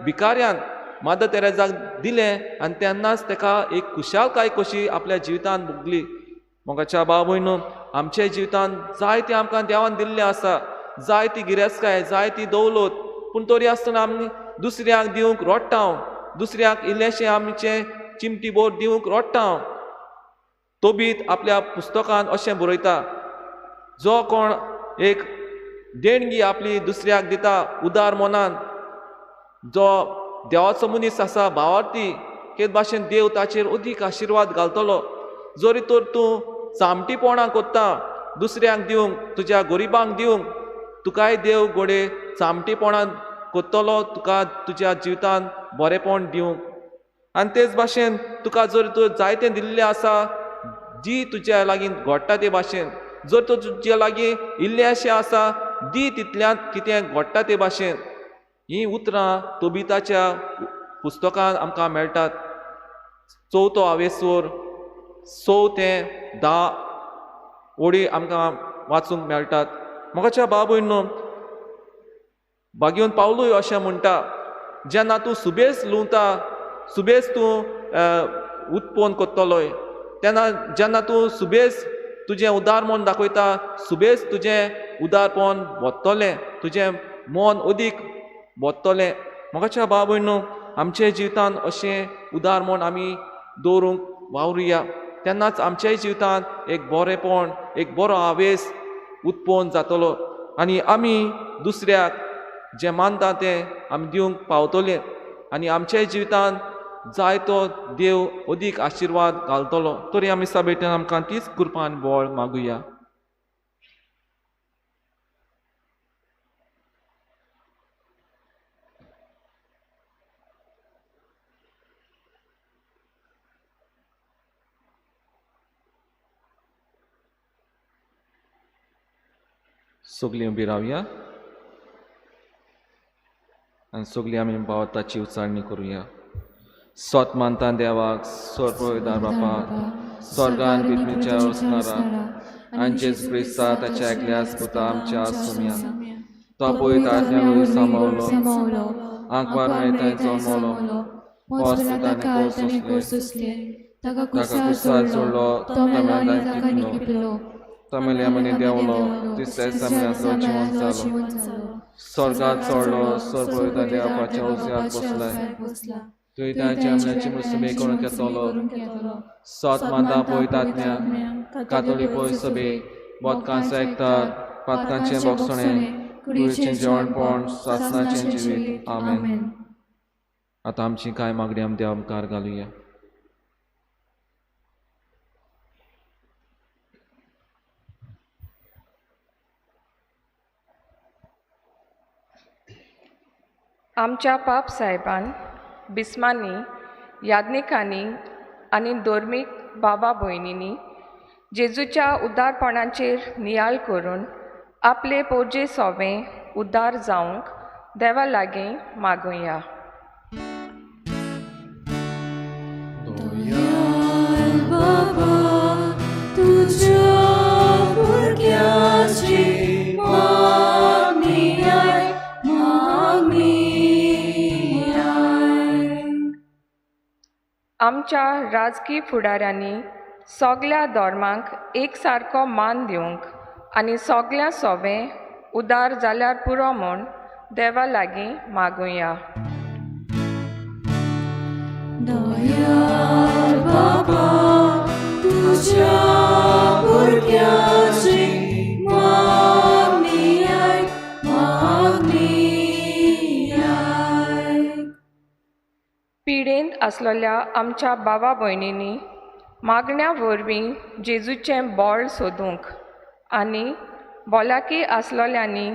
भिकाऱ्यान मदर तेरेजाक दिलें आनी तेन्नाच ताका एक खुशालकाय कशी आपल्या जिवितांत भोगली. मोगाच्या भाव भयणींनो, आमच्या जिवितांत जायतें आमकां देवान दिल्लें आसा, जायती गिरेस्तकाय, जायती दौलत, पूण तरी आसतना आमी दुसऱ्यांक दिवंक रोडटा, दुसऱ्यांक इल्लेशें आमचें चिमटी बोर दिवंक रोडटा. तोबीत आपल्या पुस्तकांत अशें बरयता, जो कोण एक देणगी आपली दुसऱ्याक दिता उदार मनान, जो देवाचो मनीस आसा भावार्थी, ते भाशेन देव ताचेर अदीक आशिर्वाद घालतलो. जरी तर तूं चामटीपणां कोत्ता दुसऱ्यांक दिवंक, तुज्या गरिबांक दिवंक, तुकाय देव घोडे चामटीपणां कोत्तलो, तुका तुज्या जिवितांत बरेपण दिवंक. आनी तेच भाशेन तुका जर तूं जायतें दिल्लें आसा दी तुज्या लागीं घडटा ते भाशेन, जर तूं तुज्या लागीं इल्लें अशें आसा दी तितल्यांत कितें घडटा ते भाशेन. हीं उतरां तोबिताच्या पुस्तकांत आमकां मेळटात. चवथो आवेसोर 6 ते 10 ओडी आमकां वाचूंक मेळटात. मोगाच्या भाव भयणींनो, भाग्योन पावलूय अशें म्हणटा, जेन्ना तूं सुबेज लुंवता, सुबेज तूं उत्पन्न करतलोय, तेन्ना जेन्ना तूं सुबेज तुजें उदार मन दाखयता, सुबेज तुजें उदारपण वत्तलें, तुजें मन अदीक वत्तलें. मोगाच्या भाव भयणींनो, आमच्या जिवितांत अशें उदार मन आमी दवरूंक वावरुया, तेन्नाच आमच्याय जिवितांत एक बरेपण, एक बरो हावेस उत्पन्न जातलो आनी आमी दुसऱ्याक जें मानता तें आमी दिवंक पावतले आनी आमच्याय जिवितांत जायतो देव अदीक आशिर्वाद घालतलो. तरी आमी साबेटेन आमकां तीच कृपा आनी बळ मागुया. सगळीं उबी रावया आनी सगळीं आमी भावार्थाची उच्चारणी करुया. सोत मानता देवाक, स्वर्गदार बापा, स्वर्गान पृथ्वीच्या वसणारा आनी जेजू क्रिस्ता ताच्या एकल्याच पुता आमच्या सोम्या, तो पळय आज्ञा सांबावलो, आंकवार मेळटा जल्मलो, ताका ताका कुसार जोडलो, तो मेलो आनी ताका लिपिलो. तो मेल्या मनी देंवलो, तिसऱ्या दिसा मेल्यांतलो जिवंत जालो, स्वर्गात चडलो, सर्व देवाच्या उजव्याक बसलाय. थंय तांच्या आमल्याची मुसुमे करूंक येतलो. सात मांदा पळयत आत्म्या, कातोली पळय सभे, बोदकांचो एकतार, पातकांचें बोगसणें, कुडीचें जेवणपण, सासणाचें जिवीत. आमेन. आतां आमची कांय मागणी आमी देवा मुखार घालुया. आमच्या पाप साहेबान, बिस्मांनी, याज्ञिकांनी आनी धर्मीक बाबा भयणींनी जेजूच्या उदारपणाचेर नियाळ करून आपले पोरजे सोवे उद्धार जावंक देवा लागीं मागुया. बाबा तुझ्या भुरग्याची मागणी आयक, मागणी आयक. आमच्या राजकी फुडाऱ्यांनी सगल्या धर्मांक एक सारको मान दिवंक आनी सगल्या सोवे उदार जाल्यार पुरो म्हूण देवा लागीं मागुया. दयाळ बाबा तुझ्या भुरग्याची मागणी आयक, मागणी आयक. पिडेंत आसलेल्या आमच्या बाबा भयणींनी मागण्या वरवीं जेजूचें बळ सोदूंक आनी भलायकी आसलेल्यांनी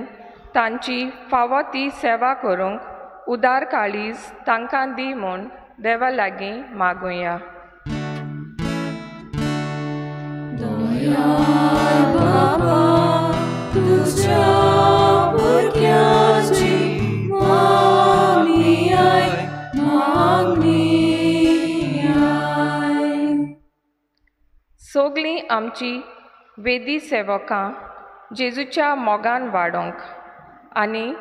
तांची फावो ती सेवा करूंक उदार काळीज तांकां दी म्हूण देवा लागीं मागुया. दयाळ बाबा तुझ्या भुरग्याची मागणी आयक, मागणी आयक. सगलीं आमची वेदी सेवकां जेजूच्या मोगान वाडोवंक आनी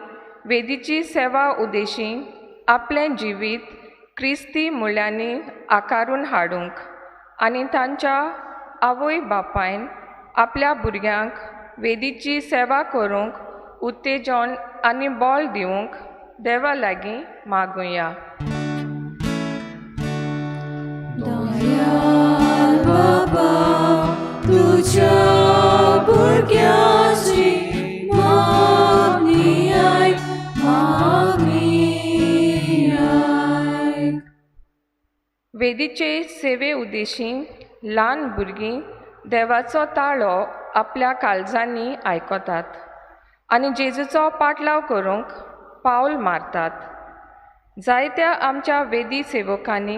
वेदीची सेवा उद्देशी आपलें जिवीत क्रिस्ती मुल्यांनी आकारून हाडूंक आनी तांच्या आवय बापायन आपल्या भुरग्यांक वेदीची सेवा करूंक उत्तेजन आनी बळ दिवंक देवा लागीं मागुया. दयाळ बाबा तुझ्या भुरग्याची मागणी आयक, मागणी आयक. वेदीचे सेवे उद्देशी ल्हान भुरगीं देवाचो ताळो आपल्या काळजांनी आयकतात आनी जेजूचो पाटलाव करूंक पावल मारतात. जायत्या आमच्या वेदी सेवकांनी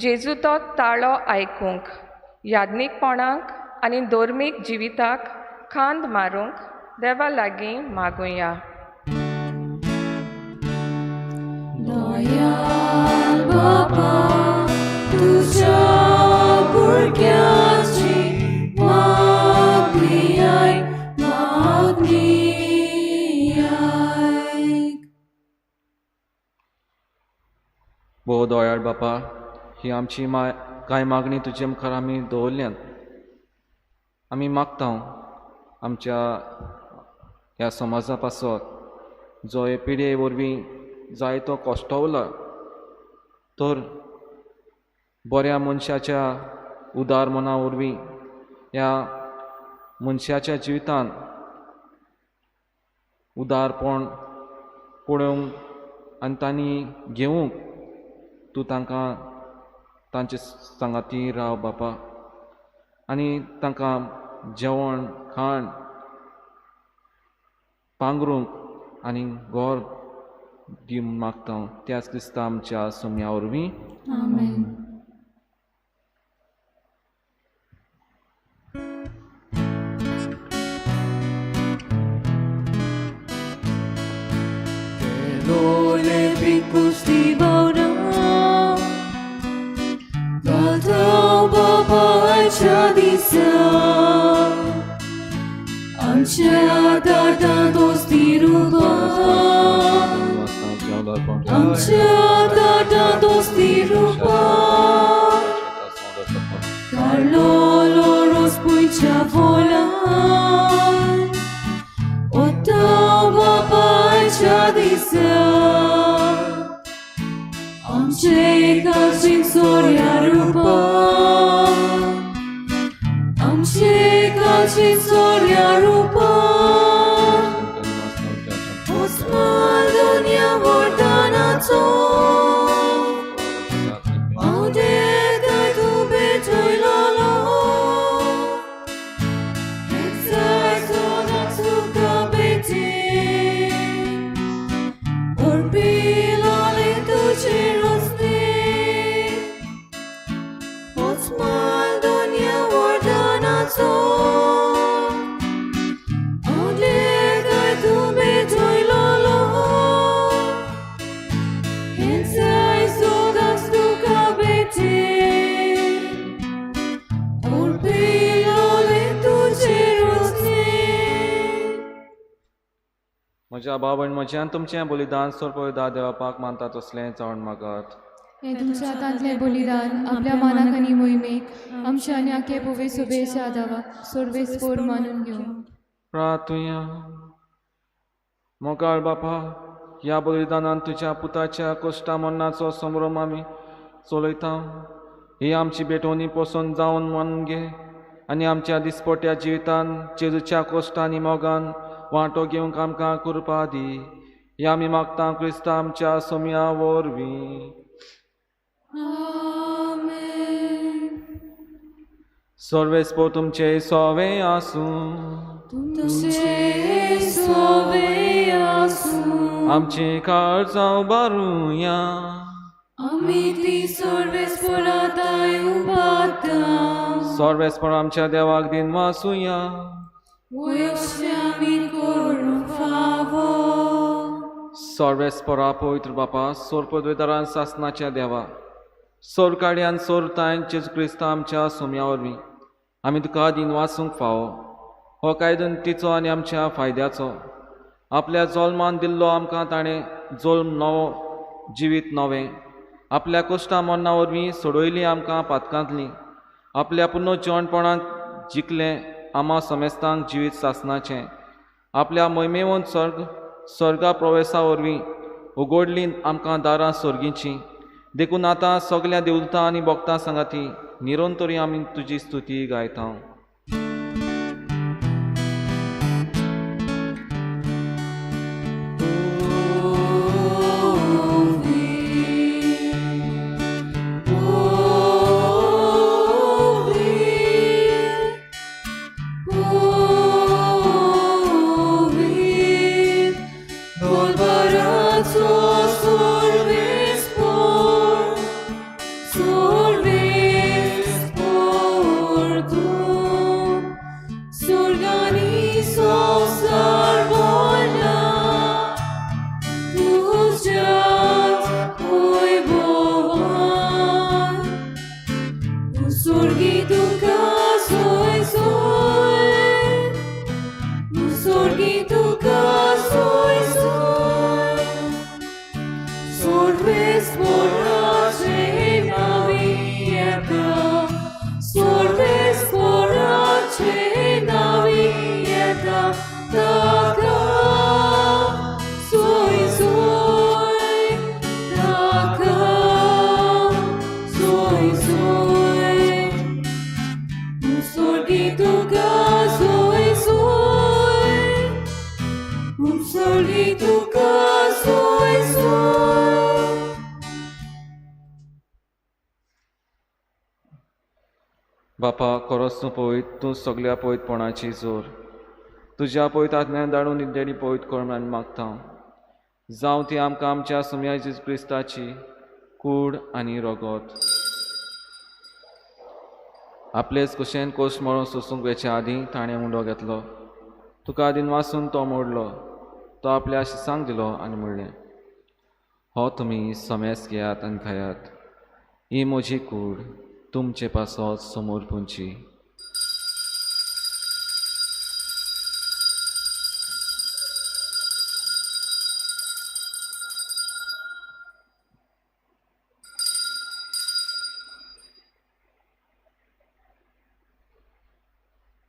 जेजू तो ताळो आयकूंक, याज्ञीकपणाक आनी धर्मीक जिविताक खांद मारूंक देवा लागीं मागुया. दयाळ बाबा तुझ्या भुरग्याची मागणी आयक, मागणी आयक. भोव दयाळ बापा, ही आमची कांय मागणी तुजे मुखार आमी दवरल्यात. आमी मागता आमच्या ह्या समाजा पासत जो हे पिढये वरवीं जायतो कश्टवला, तर बऱ्या मनशाच्या उदार मना वरवीं ह्या मनशाच्या जिवितांत उदारपण पळोवंक आनी तांणी घेवंक तूं तांकां तांचे सांगाती राव बापा, आनी तांकां जेवण खाण पांगरूंक आनी घर दी मागता. त्याच दिसता आमच्या सोम्या वरवीं. आमेन. Dole pikusti bauna, Baltau baba chadisa, Amcha darda dosti ruba, Amcha darda dosti ruba, फोलान वता बापायच्या दिसा आमचे काळजीन सोऱ्या रुपान आमचे काळजीन सोऱ्या रुपान उस्माल दुनिया वरदानाचो म्हज्या भाव म्हज्यान तुमचें बलिदान सोरपदा देवापाक मानता तसलें जावन मागात. हें तुमच्या हातांतलें बलिदान आपल्या मानाक आनी मोहिमेक आमच्या आनी आखे पोवे सुबेच्या आदावाक सोरवेस्पोर मानून घेवं. प्रार्थुया. मोगाळ बापा, ह्या बलिदानान तुज्या पुताच्या कोश्टा मरणाचो संभ्रम आमी चलयता. ही आमची भेटवणी पसंत जावन मानून घे आनी आमच्या दिसपट्या जिवितान जेजूच्या कोश्टा आनी मोगान वांटो घेवंक आमकां कृपा दी. ह्या आमी मागता क्रिस्ता आमच्या सोम्या वरवीं. सर्वेस्पोर तुमचे सोवे आसूं. तुमचे सोवे आसूं. आमचें काळजां उबारुया. आमी ती सर्वेस्पोरा ताय उबारता. सर्वेस्पोर आमच्या देवाक दिनवासुया. सर्वेस्पोरा पवित्र बापा, सोरपदवेदारान सासनाच्या देवा, सोरकाड्यान सोरतायन जेजू क्रिस्ता आमच्या सोम्या वरवीं आमी तुका दिनवासूंक फावो. हो कायदो तिचो आनी आमच्या फायद्याचो. आपल्या जल्मान दिल्लो आमकां ताणें जल्म नवो जिवीत नवें. आपल्या कोश्टा मरणा वरवीं सोडयली आमकां पातकांतली. आपल्या पुनर्जिवणपणाक जिखलें आमा समेस्तांक जिवीत सासनाचें. आपल्या मोहिमेवन स्वर्गा प्रवेसा वरवीं उगडलीं आमकां दारां स्वर्गीचीं. देखून आतां सगल्या देवता आनी भक्तां सांगाती निरंतरी आमी तुजी स्तुती गायता. बापा, खरोच तूं पवित्र, तूं सगल्या पवित्रपणाची जोर. तुज्या पवित्र आत्म्यान धाडून देणी पवित्र कर म्हूण मागता. जावं ती आमकां आमच्या सोम्या जेजू क्रिस्ताची कूड आनी रगत. आपलेच कुशेन कोश मरून सोसूंक वेचे आदीं ताणें उंडो घेतलो. तुका दिनवासून तो मोडलो. तो आपल्या शिसांक दिलो आनी म्हणलें, हो तुमी समेस घेयात आनी खायात. ही म्हजी कूड तुमचे पासत समोर पुंची.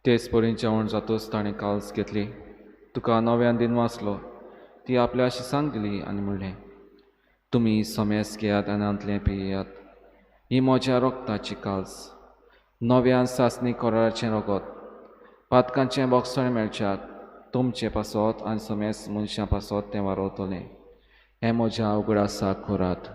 तेच परीन जेवण जातच ताणें काल्स घेतली, तुका नव्यान दिन वाचलो, ती आपल्या शिसांक दिली आनी म्हणलें, तुमी समेस घेयात आनी आंतलें पियात, ही म्हज्या रोगताची काल्स, नव्यान सासणी कराराचें रगत, पातकांचें बोगसण मेळच्याक तुमचें पासत आनी समेस मनशां पासत तें वारवतलें. हें म्हज्या उगडासाक करात.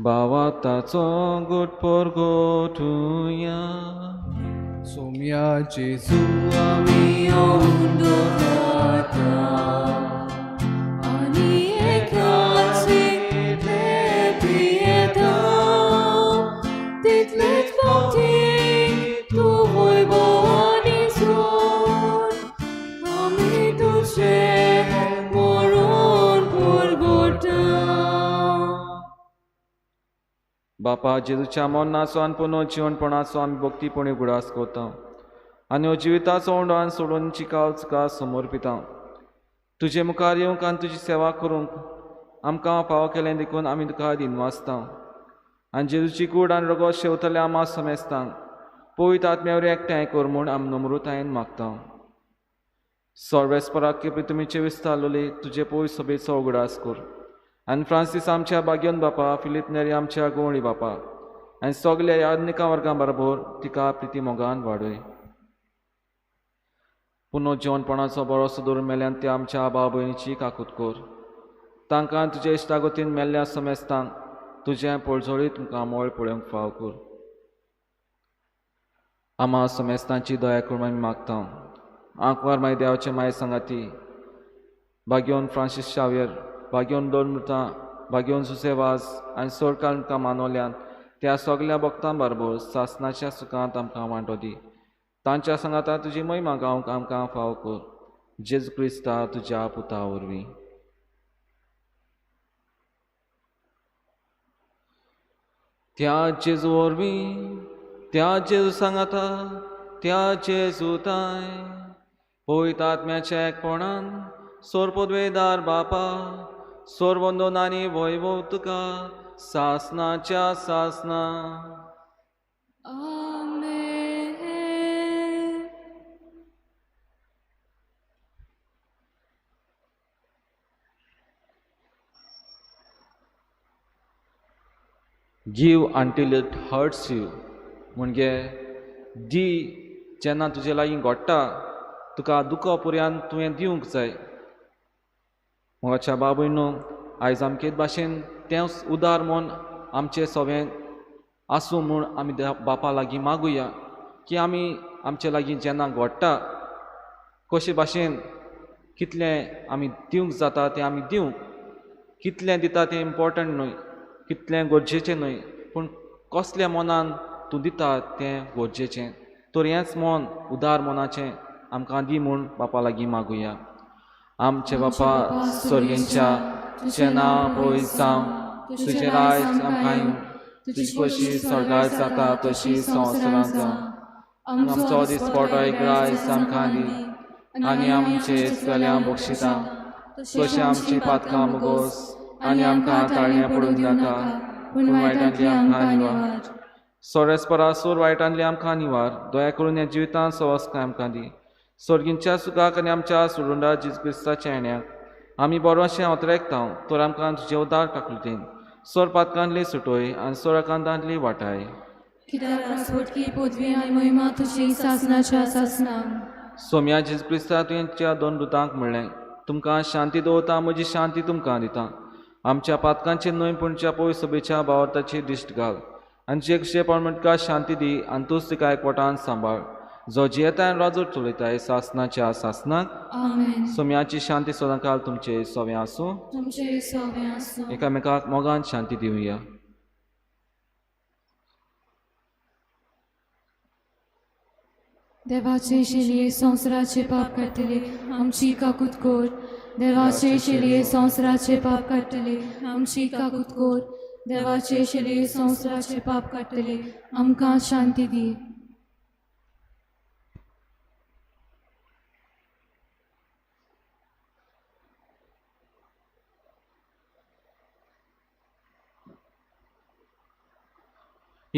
भावाताचो गुट गोठुया सोम्या जेजू आमी उंडो खाता आनी एकाच तितले पियेता तितलेच फावटी तूं वैभव आनी सोड आमी तुजें मरण पुरगोटा. बापा जेजूच्या मरणाचो आनी पुनः जिवनपणाचो आमी भक्तीपणी उगडास करता आनी हो जिविताचो उंडो आनी सोडून चिकाल तुका समर्पिता. तुजे मुखार येवंक आनी तुजी सेवा करूंक आमकां फावो केलें देखून आमी तुका दिनवासता आनी जेजूची कूड आनी रगत शेवतल्या आमा समेस्तांक पवित्र आत्म्या वरवीं एकठांय कर म्हूण आमी नम्रतायेन मागता. सर्वेस्पराक तुमीचे विस्तारलोले तुजे पवित्र सभेचो उगडास कर आनी फ्रांसीस आमच्या बाग्योन बापा, फिलीप नेरी आमच्या गोवळी बापा आनी सगल्या याज्ञिका वर्गां बरोबर तिका प्रिती मोगान वाडय. पुनः जिवनपणाचो बरोसो दवरून मेल्यान त्या आमच्या भाव भयणीची काकूत कर. तांकां तुजे इश्टागतीन मेल्ल्या समेस्तांक तुजें पळजोळी तुमकां मोळ पळोवंक फाव कर. आमा समेस्तांची दया करून आमी मागता. आंकवार मागीर देवाचे माये सांगाती बाग्योन फ्रांसीस शावियर, बाग्योन दोन मृतां, बाग्योन सुसेवाज आनी सोडकाल आमकां मानवल्यान त्या सगल्या भक्तां बरोबर सासनाच्या सुखांत आमकां वांटो दी. तांच्या सांगाता तुजी महिमा गावंक आमकां फाव कर. जेजू क्रिस्ता तुज्या पुता वरवीं. त्या जेजू वरवीं, त्या जेजू सांगाता, त्या जेजू ताय पवित्र आत्म्याच्या एकपणान सोरपोदवेदार बापा, सोरवंदन आनी वैभव तुका सासनाच्या सासना. आमेन. Give until it hurts you म्हणजे दी जेन्ना तुजे लागीं घडटा तुका दुखो पुर्यान तुवें दिवंक जाय. मोगाच्या बाबूय न्हू, आयज आमचे भाशेन तेंच उदार मन आमचें सगळें आसूं म्हूण आमी बापा लागीं मागुया की आमी आमचे लागीं जेन्ना घडटा कशे भाशेन कितलें आमी दिवंक जाता तें आमी दिवंक, कितलें दिता तें इम्पोर्टंट न्हय, कितलें गरजेचें न्हय, पूण कसल्या मनान तूं दिता तें गरजेचें. तर हेंच मन उदार मनाचें आमकां दी म्हूण बापा लागीं मागुया. आमचे बापा सर्गेंच्या, तुजें नांव पवित्र जावं, तुजें राज आमकां येवं, तुजी कशी स्वर्गार जाता तशी संवसारांत जावं. आमचो दिसपटो एक रायस आमकां दी आनी आमचे चल्यां बक्षिता तशें आमची पातकां मुगोस आनी आमकां ताळण्या पडूंक नाका, पूण वायटांतली आमकां निवार. सोरेस्परा सोर वायटांतली आमकां निवार. दया करून ह्या जिवितांत सवस्काय आमकां दी. सर्गींच्या सुखाक आनी आमच्या सुरुंडा जेजू क्रिस्ताच्या येण्याक आमी बरोशें अतरेकता तर आमकां तुजें उदार काकुळटेन सोर पातकांतली सुटोय आनी सोराकांतांतली वाटाय. सोम्या जेजू क्रिस्ता तुवें दोन दुतांक म्हणलें, तुमकां शांती दवरता, म्हजी शांती तुमकां दिता. आमच्या पातकांचे न्हय पूण तुज्या पवित्र सभेच्या भावार्थाची दिश्ट घाल आनी जे कशें प्रमाण शांती दी आनी तूंच तिका एकवटान सांबाळ, जो जियेता आनी राजवट चलयताय सासनाच्या सासनाक. सोम्याची शांती सदांकाल तुमचे सवें आसूं. एकामेकाक मोगान शांती दिवया. देवाचे शेलये संवसाराचे पाप काडटले आमची काकूत कर. देवाचे शेलये संवसाराचे पाप काडटले आमची काकूत कर. देवाचे शेलये संवसाराचे पाप काडटले आमकां शांती दी.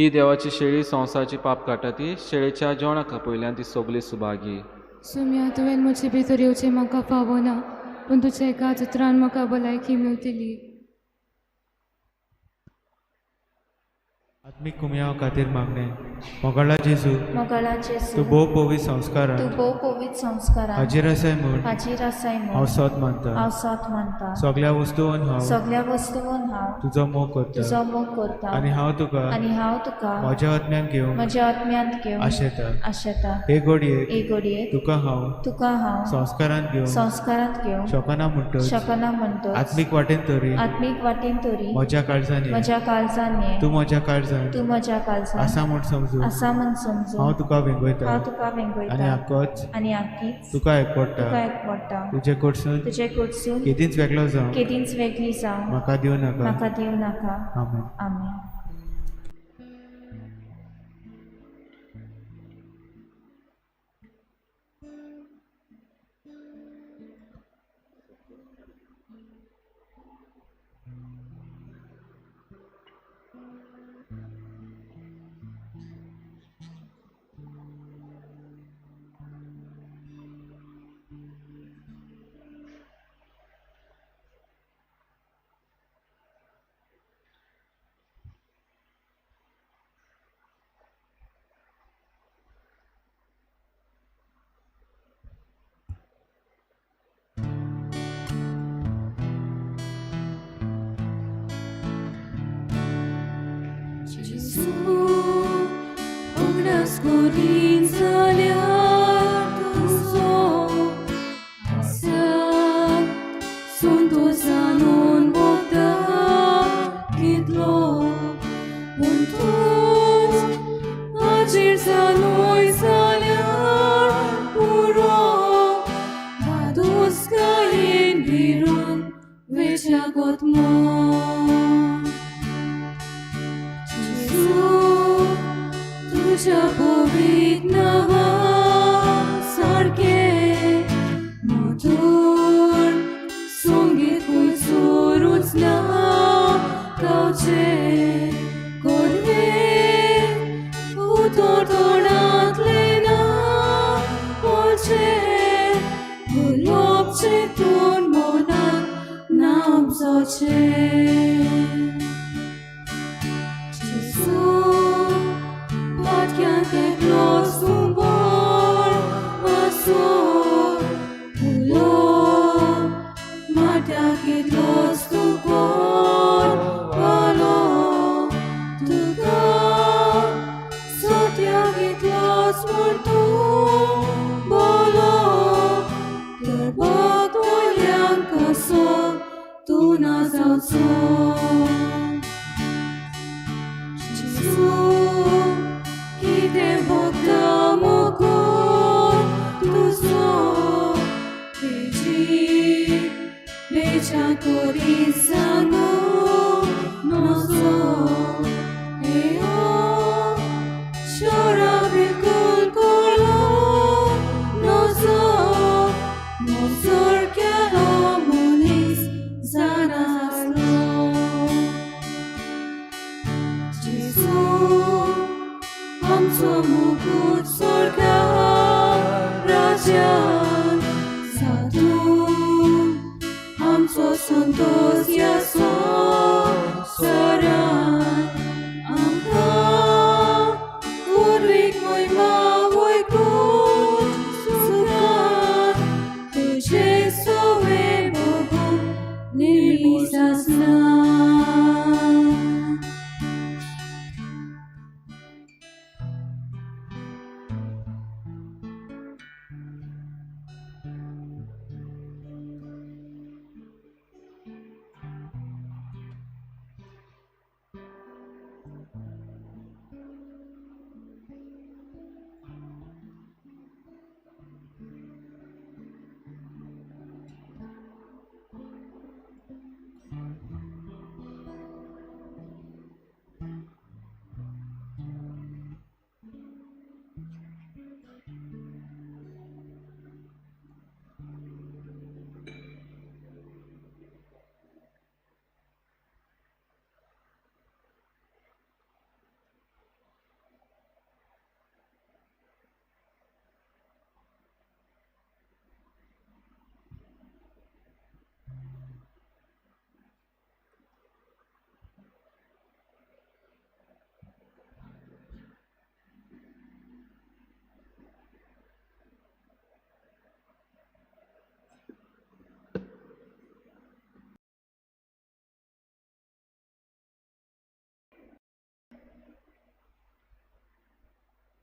ही देवाची शेळी संवसाराची पाप काडटा ती शेळेच्या जेवणाक आपयल्यान ती सगळी सुभागी. सोम्या, तुवें म्हजे भितर येवचें म्हाका फावना, पूण तुज्या एकाच उतरान म्हाका भलायकी मेवतली. आत्मीक कुमयाव खातीर मागणें. मोगाळा जेजू, मोगाळा जेजू, तूं भोव पवित्र संस्कारान, तूं भोव पवित्र संस्कारान हाजीर आसाय म्हूण, हाजीर आसाय म्हूण हांव सोद मानता, हांव सोद मानता. सगळ्या वस्तून हांव, सगळ्या वस्तून हांव तुजो मोग करता, तुजो मोग करता. आनी हांव तुका, आनी हांव तुका म्हज्या आत्म्यान घेवंक, म्हज्या आत्म्यांत घेवंक आशेता, आशेता. हे घडयेक, हे घडयेक तुका हांव, तुका हांव संस्कारांत घेवंक, संस्कारांत घेवंक शकना म्हणटच, शकना म्हणटच, आत्मीक वाटेन तरी, आत्मीक वाटेन तरी म्हज्या काळजान ये, म्हज्या काळजान ये, तूं म्हज्या काळजान, तूं म्हज्या काळजान आसा म्हूण समजून, आसा म्हूण समजून हांव तुका वेंगयता, हांव तुका वेंगयता. आनी आकोच, आनी आकीच तुका एकवडटा, तुका एकवडटा. तुजे कडसून, तुजे कडसून केदींच वेगळो जावं, केदींच वेगळी जावं म्हाका दिवं नाका, म्हाका दिवं नाका. आमेन. आमेन. Gesù, उगडास करीन जाल्यार तुजो आसा संतोशानून भोगता कितलो, पूण तूंच हाजीर जालोय जाल्यार पुरो, धादोसकायेन भिरून वेच्या गोतमो. तुज्या पवित्र नांवा सारकें मधूर संगीत खंयसरूच ना गावचें, कोरवें उतर तोंडांतलें ना बोलचें, उलोवप चिंतून मनांत ना उपजचें.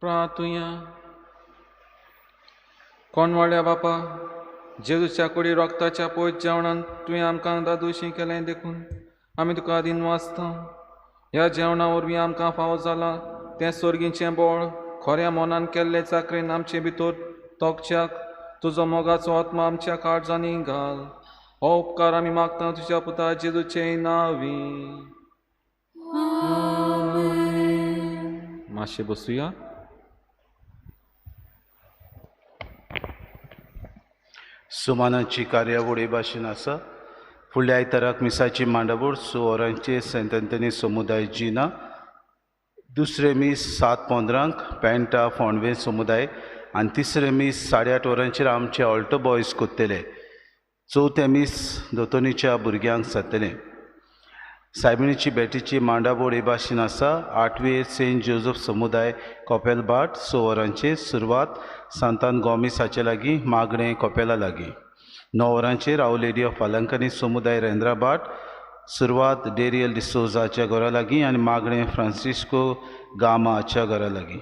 प्रातुया कोण वाड्या बापा जेजूच्या कुडी रोगताच्या पोयत जेवणान तुवें आमकां दादोशी केलें देखून आमी तुका दिनवासता. ह्या जेवणा वरवीं आमकां फावो जालां तें सोर्गीचें बोळ खोऱ्या मनान केल्ले चाकरेन आमचे भितर तोखच्याक तुजो मोगाचो आत्मा आमच्या काळजांनी घाल. हो उपकार आमी मागता तुज्या पुता जेजूचे नांवी. मातशें बसुया. सुमानाची कार्यावळ हे भाशेन आसा. फुडल्या आयताराक मिसाची मांडावळ 6 वरांचेर सेंट अँथनी समुदाय जिना, दुसरें मीस 7:15 पेंटा फोंडवे समुदाय आनी तिसरें मीस 8:30 वरांचेर आमचे ऑल्टो बॉयज कोत्तले. चवथें मीस दोतोनीच्या भुरग्यांक जातलें. सायबिणीची बेटीची मांडावळ हे भाशेन आसा. 8वेर सेंट जोजफ समुदाय कोपेलबाट 6 वरांचेर सुरवात सांतान गोमीस हाचे लागीं, मागणें कोपेला लागीं. 9 वरांचेर our lady of Velankanni समुदाय रेंद्राबाट सुरवात डेरियल डिसोजाच्या घरा लागीं आनी मागणें फ्रांसिस्को गामा हाच्या घरा लागीं.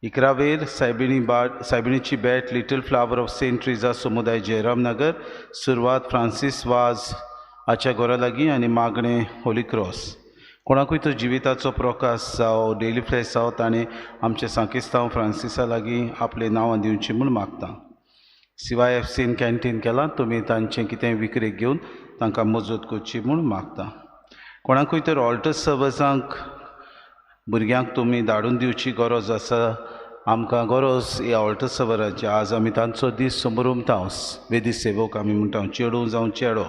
11वेर सायबिणीची बेट little flower of Saint Teresa समुदाय जयराम नगर सुरवात फ्रांसीस वाज हाच्या घरा लागीं आनी मागणें होली क्रॉस. कोणाकूय तो जिविताचो प्रकाश जावं डेली फ्लॅश जावं ताणें आमच्या सांकिस्तांव फ्रांसिसा लागीं आपलें नांवां दिवचीं म्हूण मागता. सिवाय एफ सीन कॅन्टीन केलां, तुमी तांचें कितें विक्रेक घेवन तांकां मजत करची म्हूण मागता. कोणाकूय तर ऑल्टर सर्वसांक भुरग्यांक तुमी धाडून दिवची गरज आसा. आमकां गरज ह्या ऑल्टर सर्वराची. आज आमी तांचो दीस समरुमता, वेदी सेवक आमी म्हणटा, चेडूं जावं चेडो,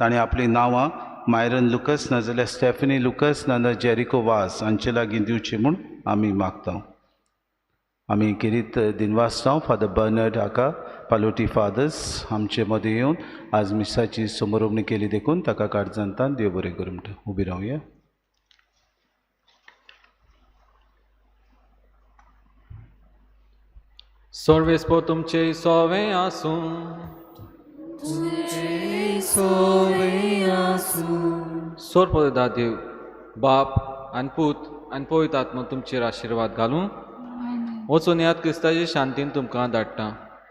ताणें आपलीं नांवां मायरन लुकस नाजाल्यार स्टेफनी लुकस नाजाल्यार जेरिको वास हांचे लागीं दिवची म्हूण आमी मागता. आमी किरीत दिनवासता फादर बर्नर्ड हाका पालोटी फादर्स आमचे मदें येवन आज मिसाची समरोमणी केली देखून ताका काळजांतान देव बरें करूं म्हणटा. उबी रावया. सर्वेस्पो तुमचे सोवे आसूं. सोरपदा देव बाप आनी पूत आनी पवित्र आत्मा तुमचेर आशिर्वाद घालूं. वचून याद क्रिस्ताचे शांतीन तुमकां धाडटा.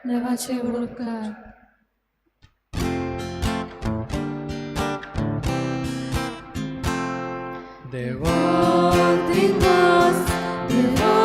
देवाचे उपकार. देवा दिनवास, देवा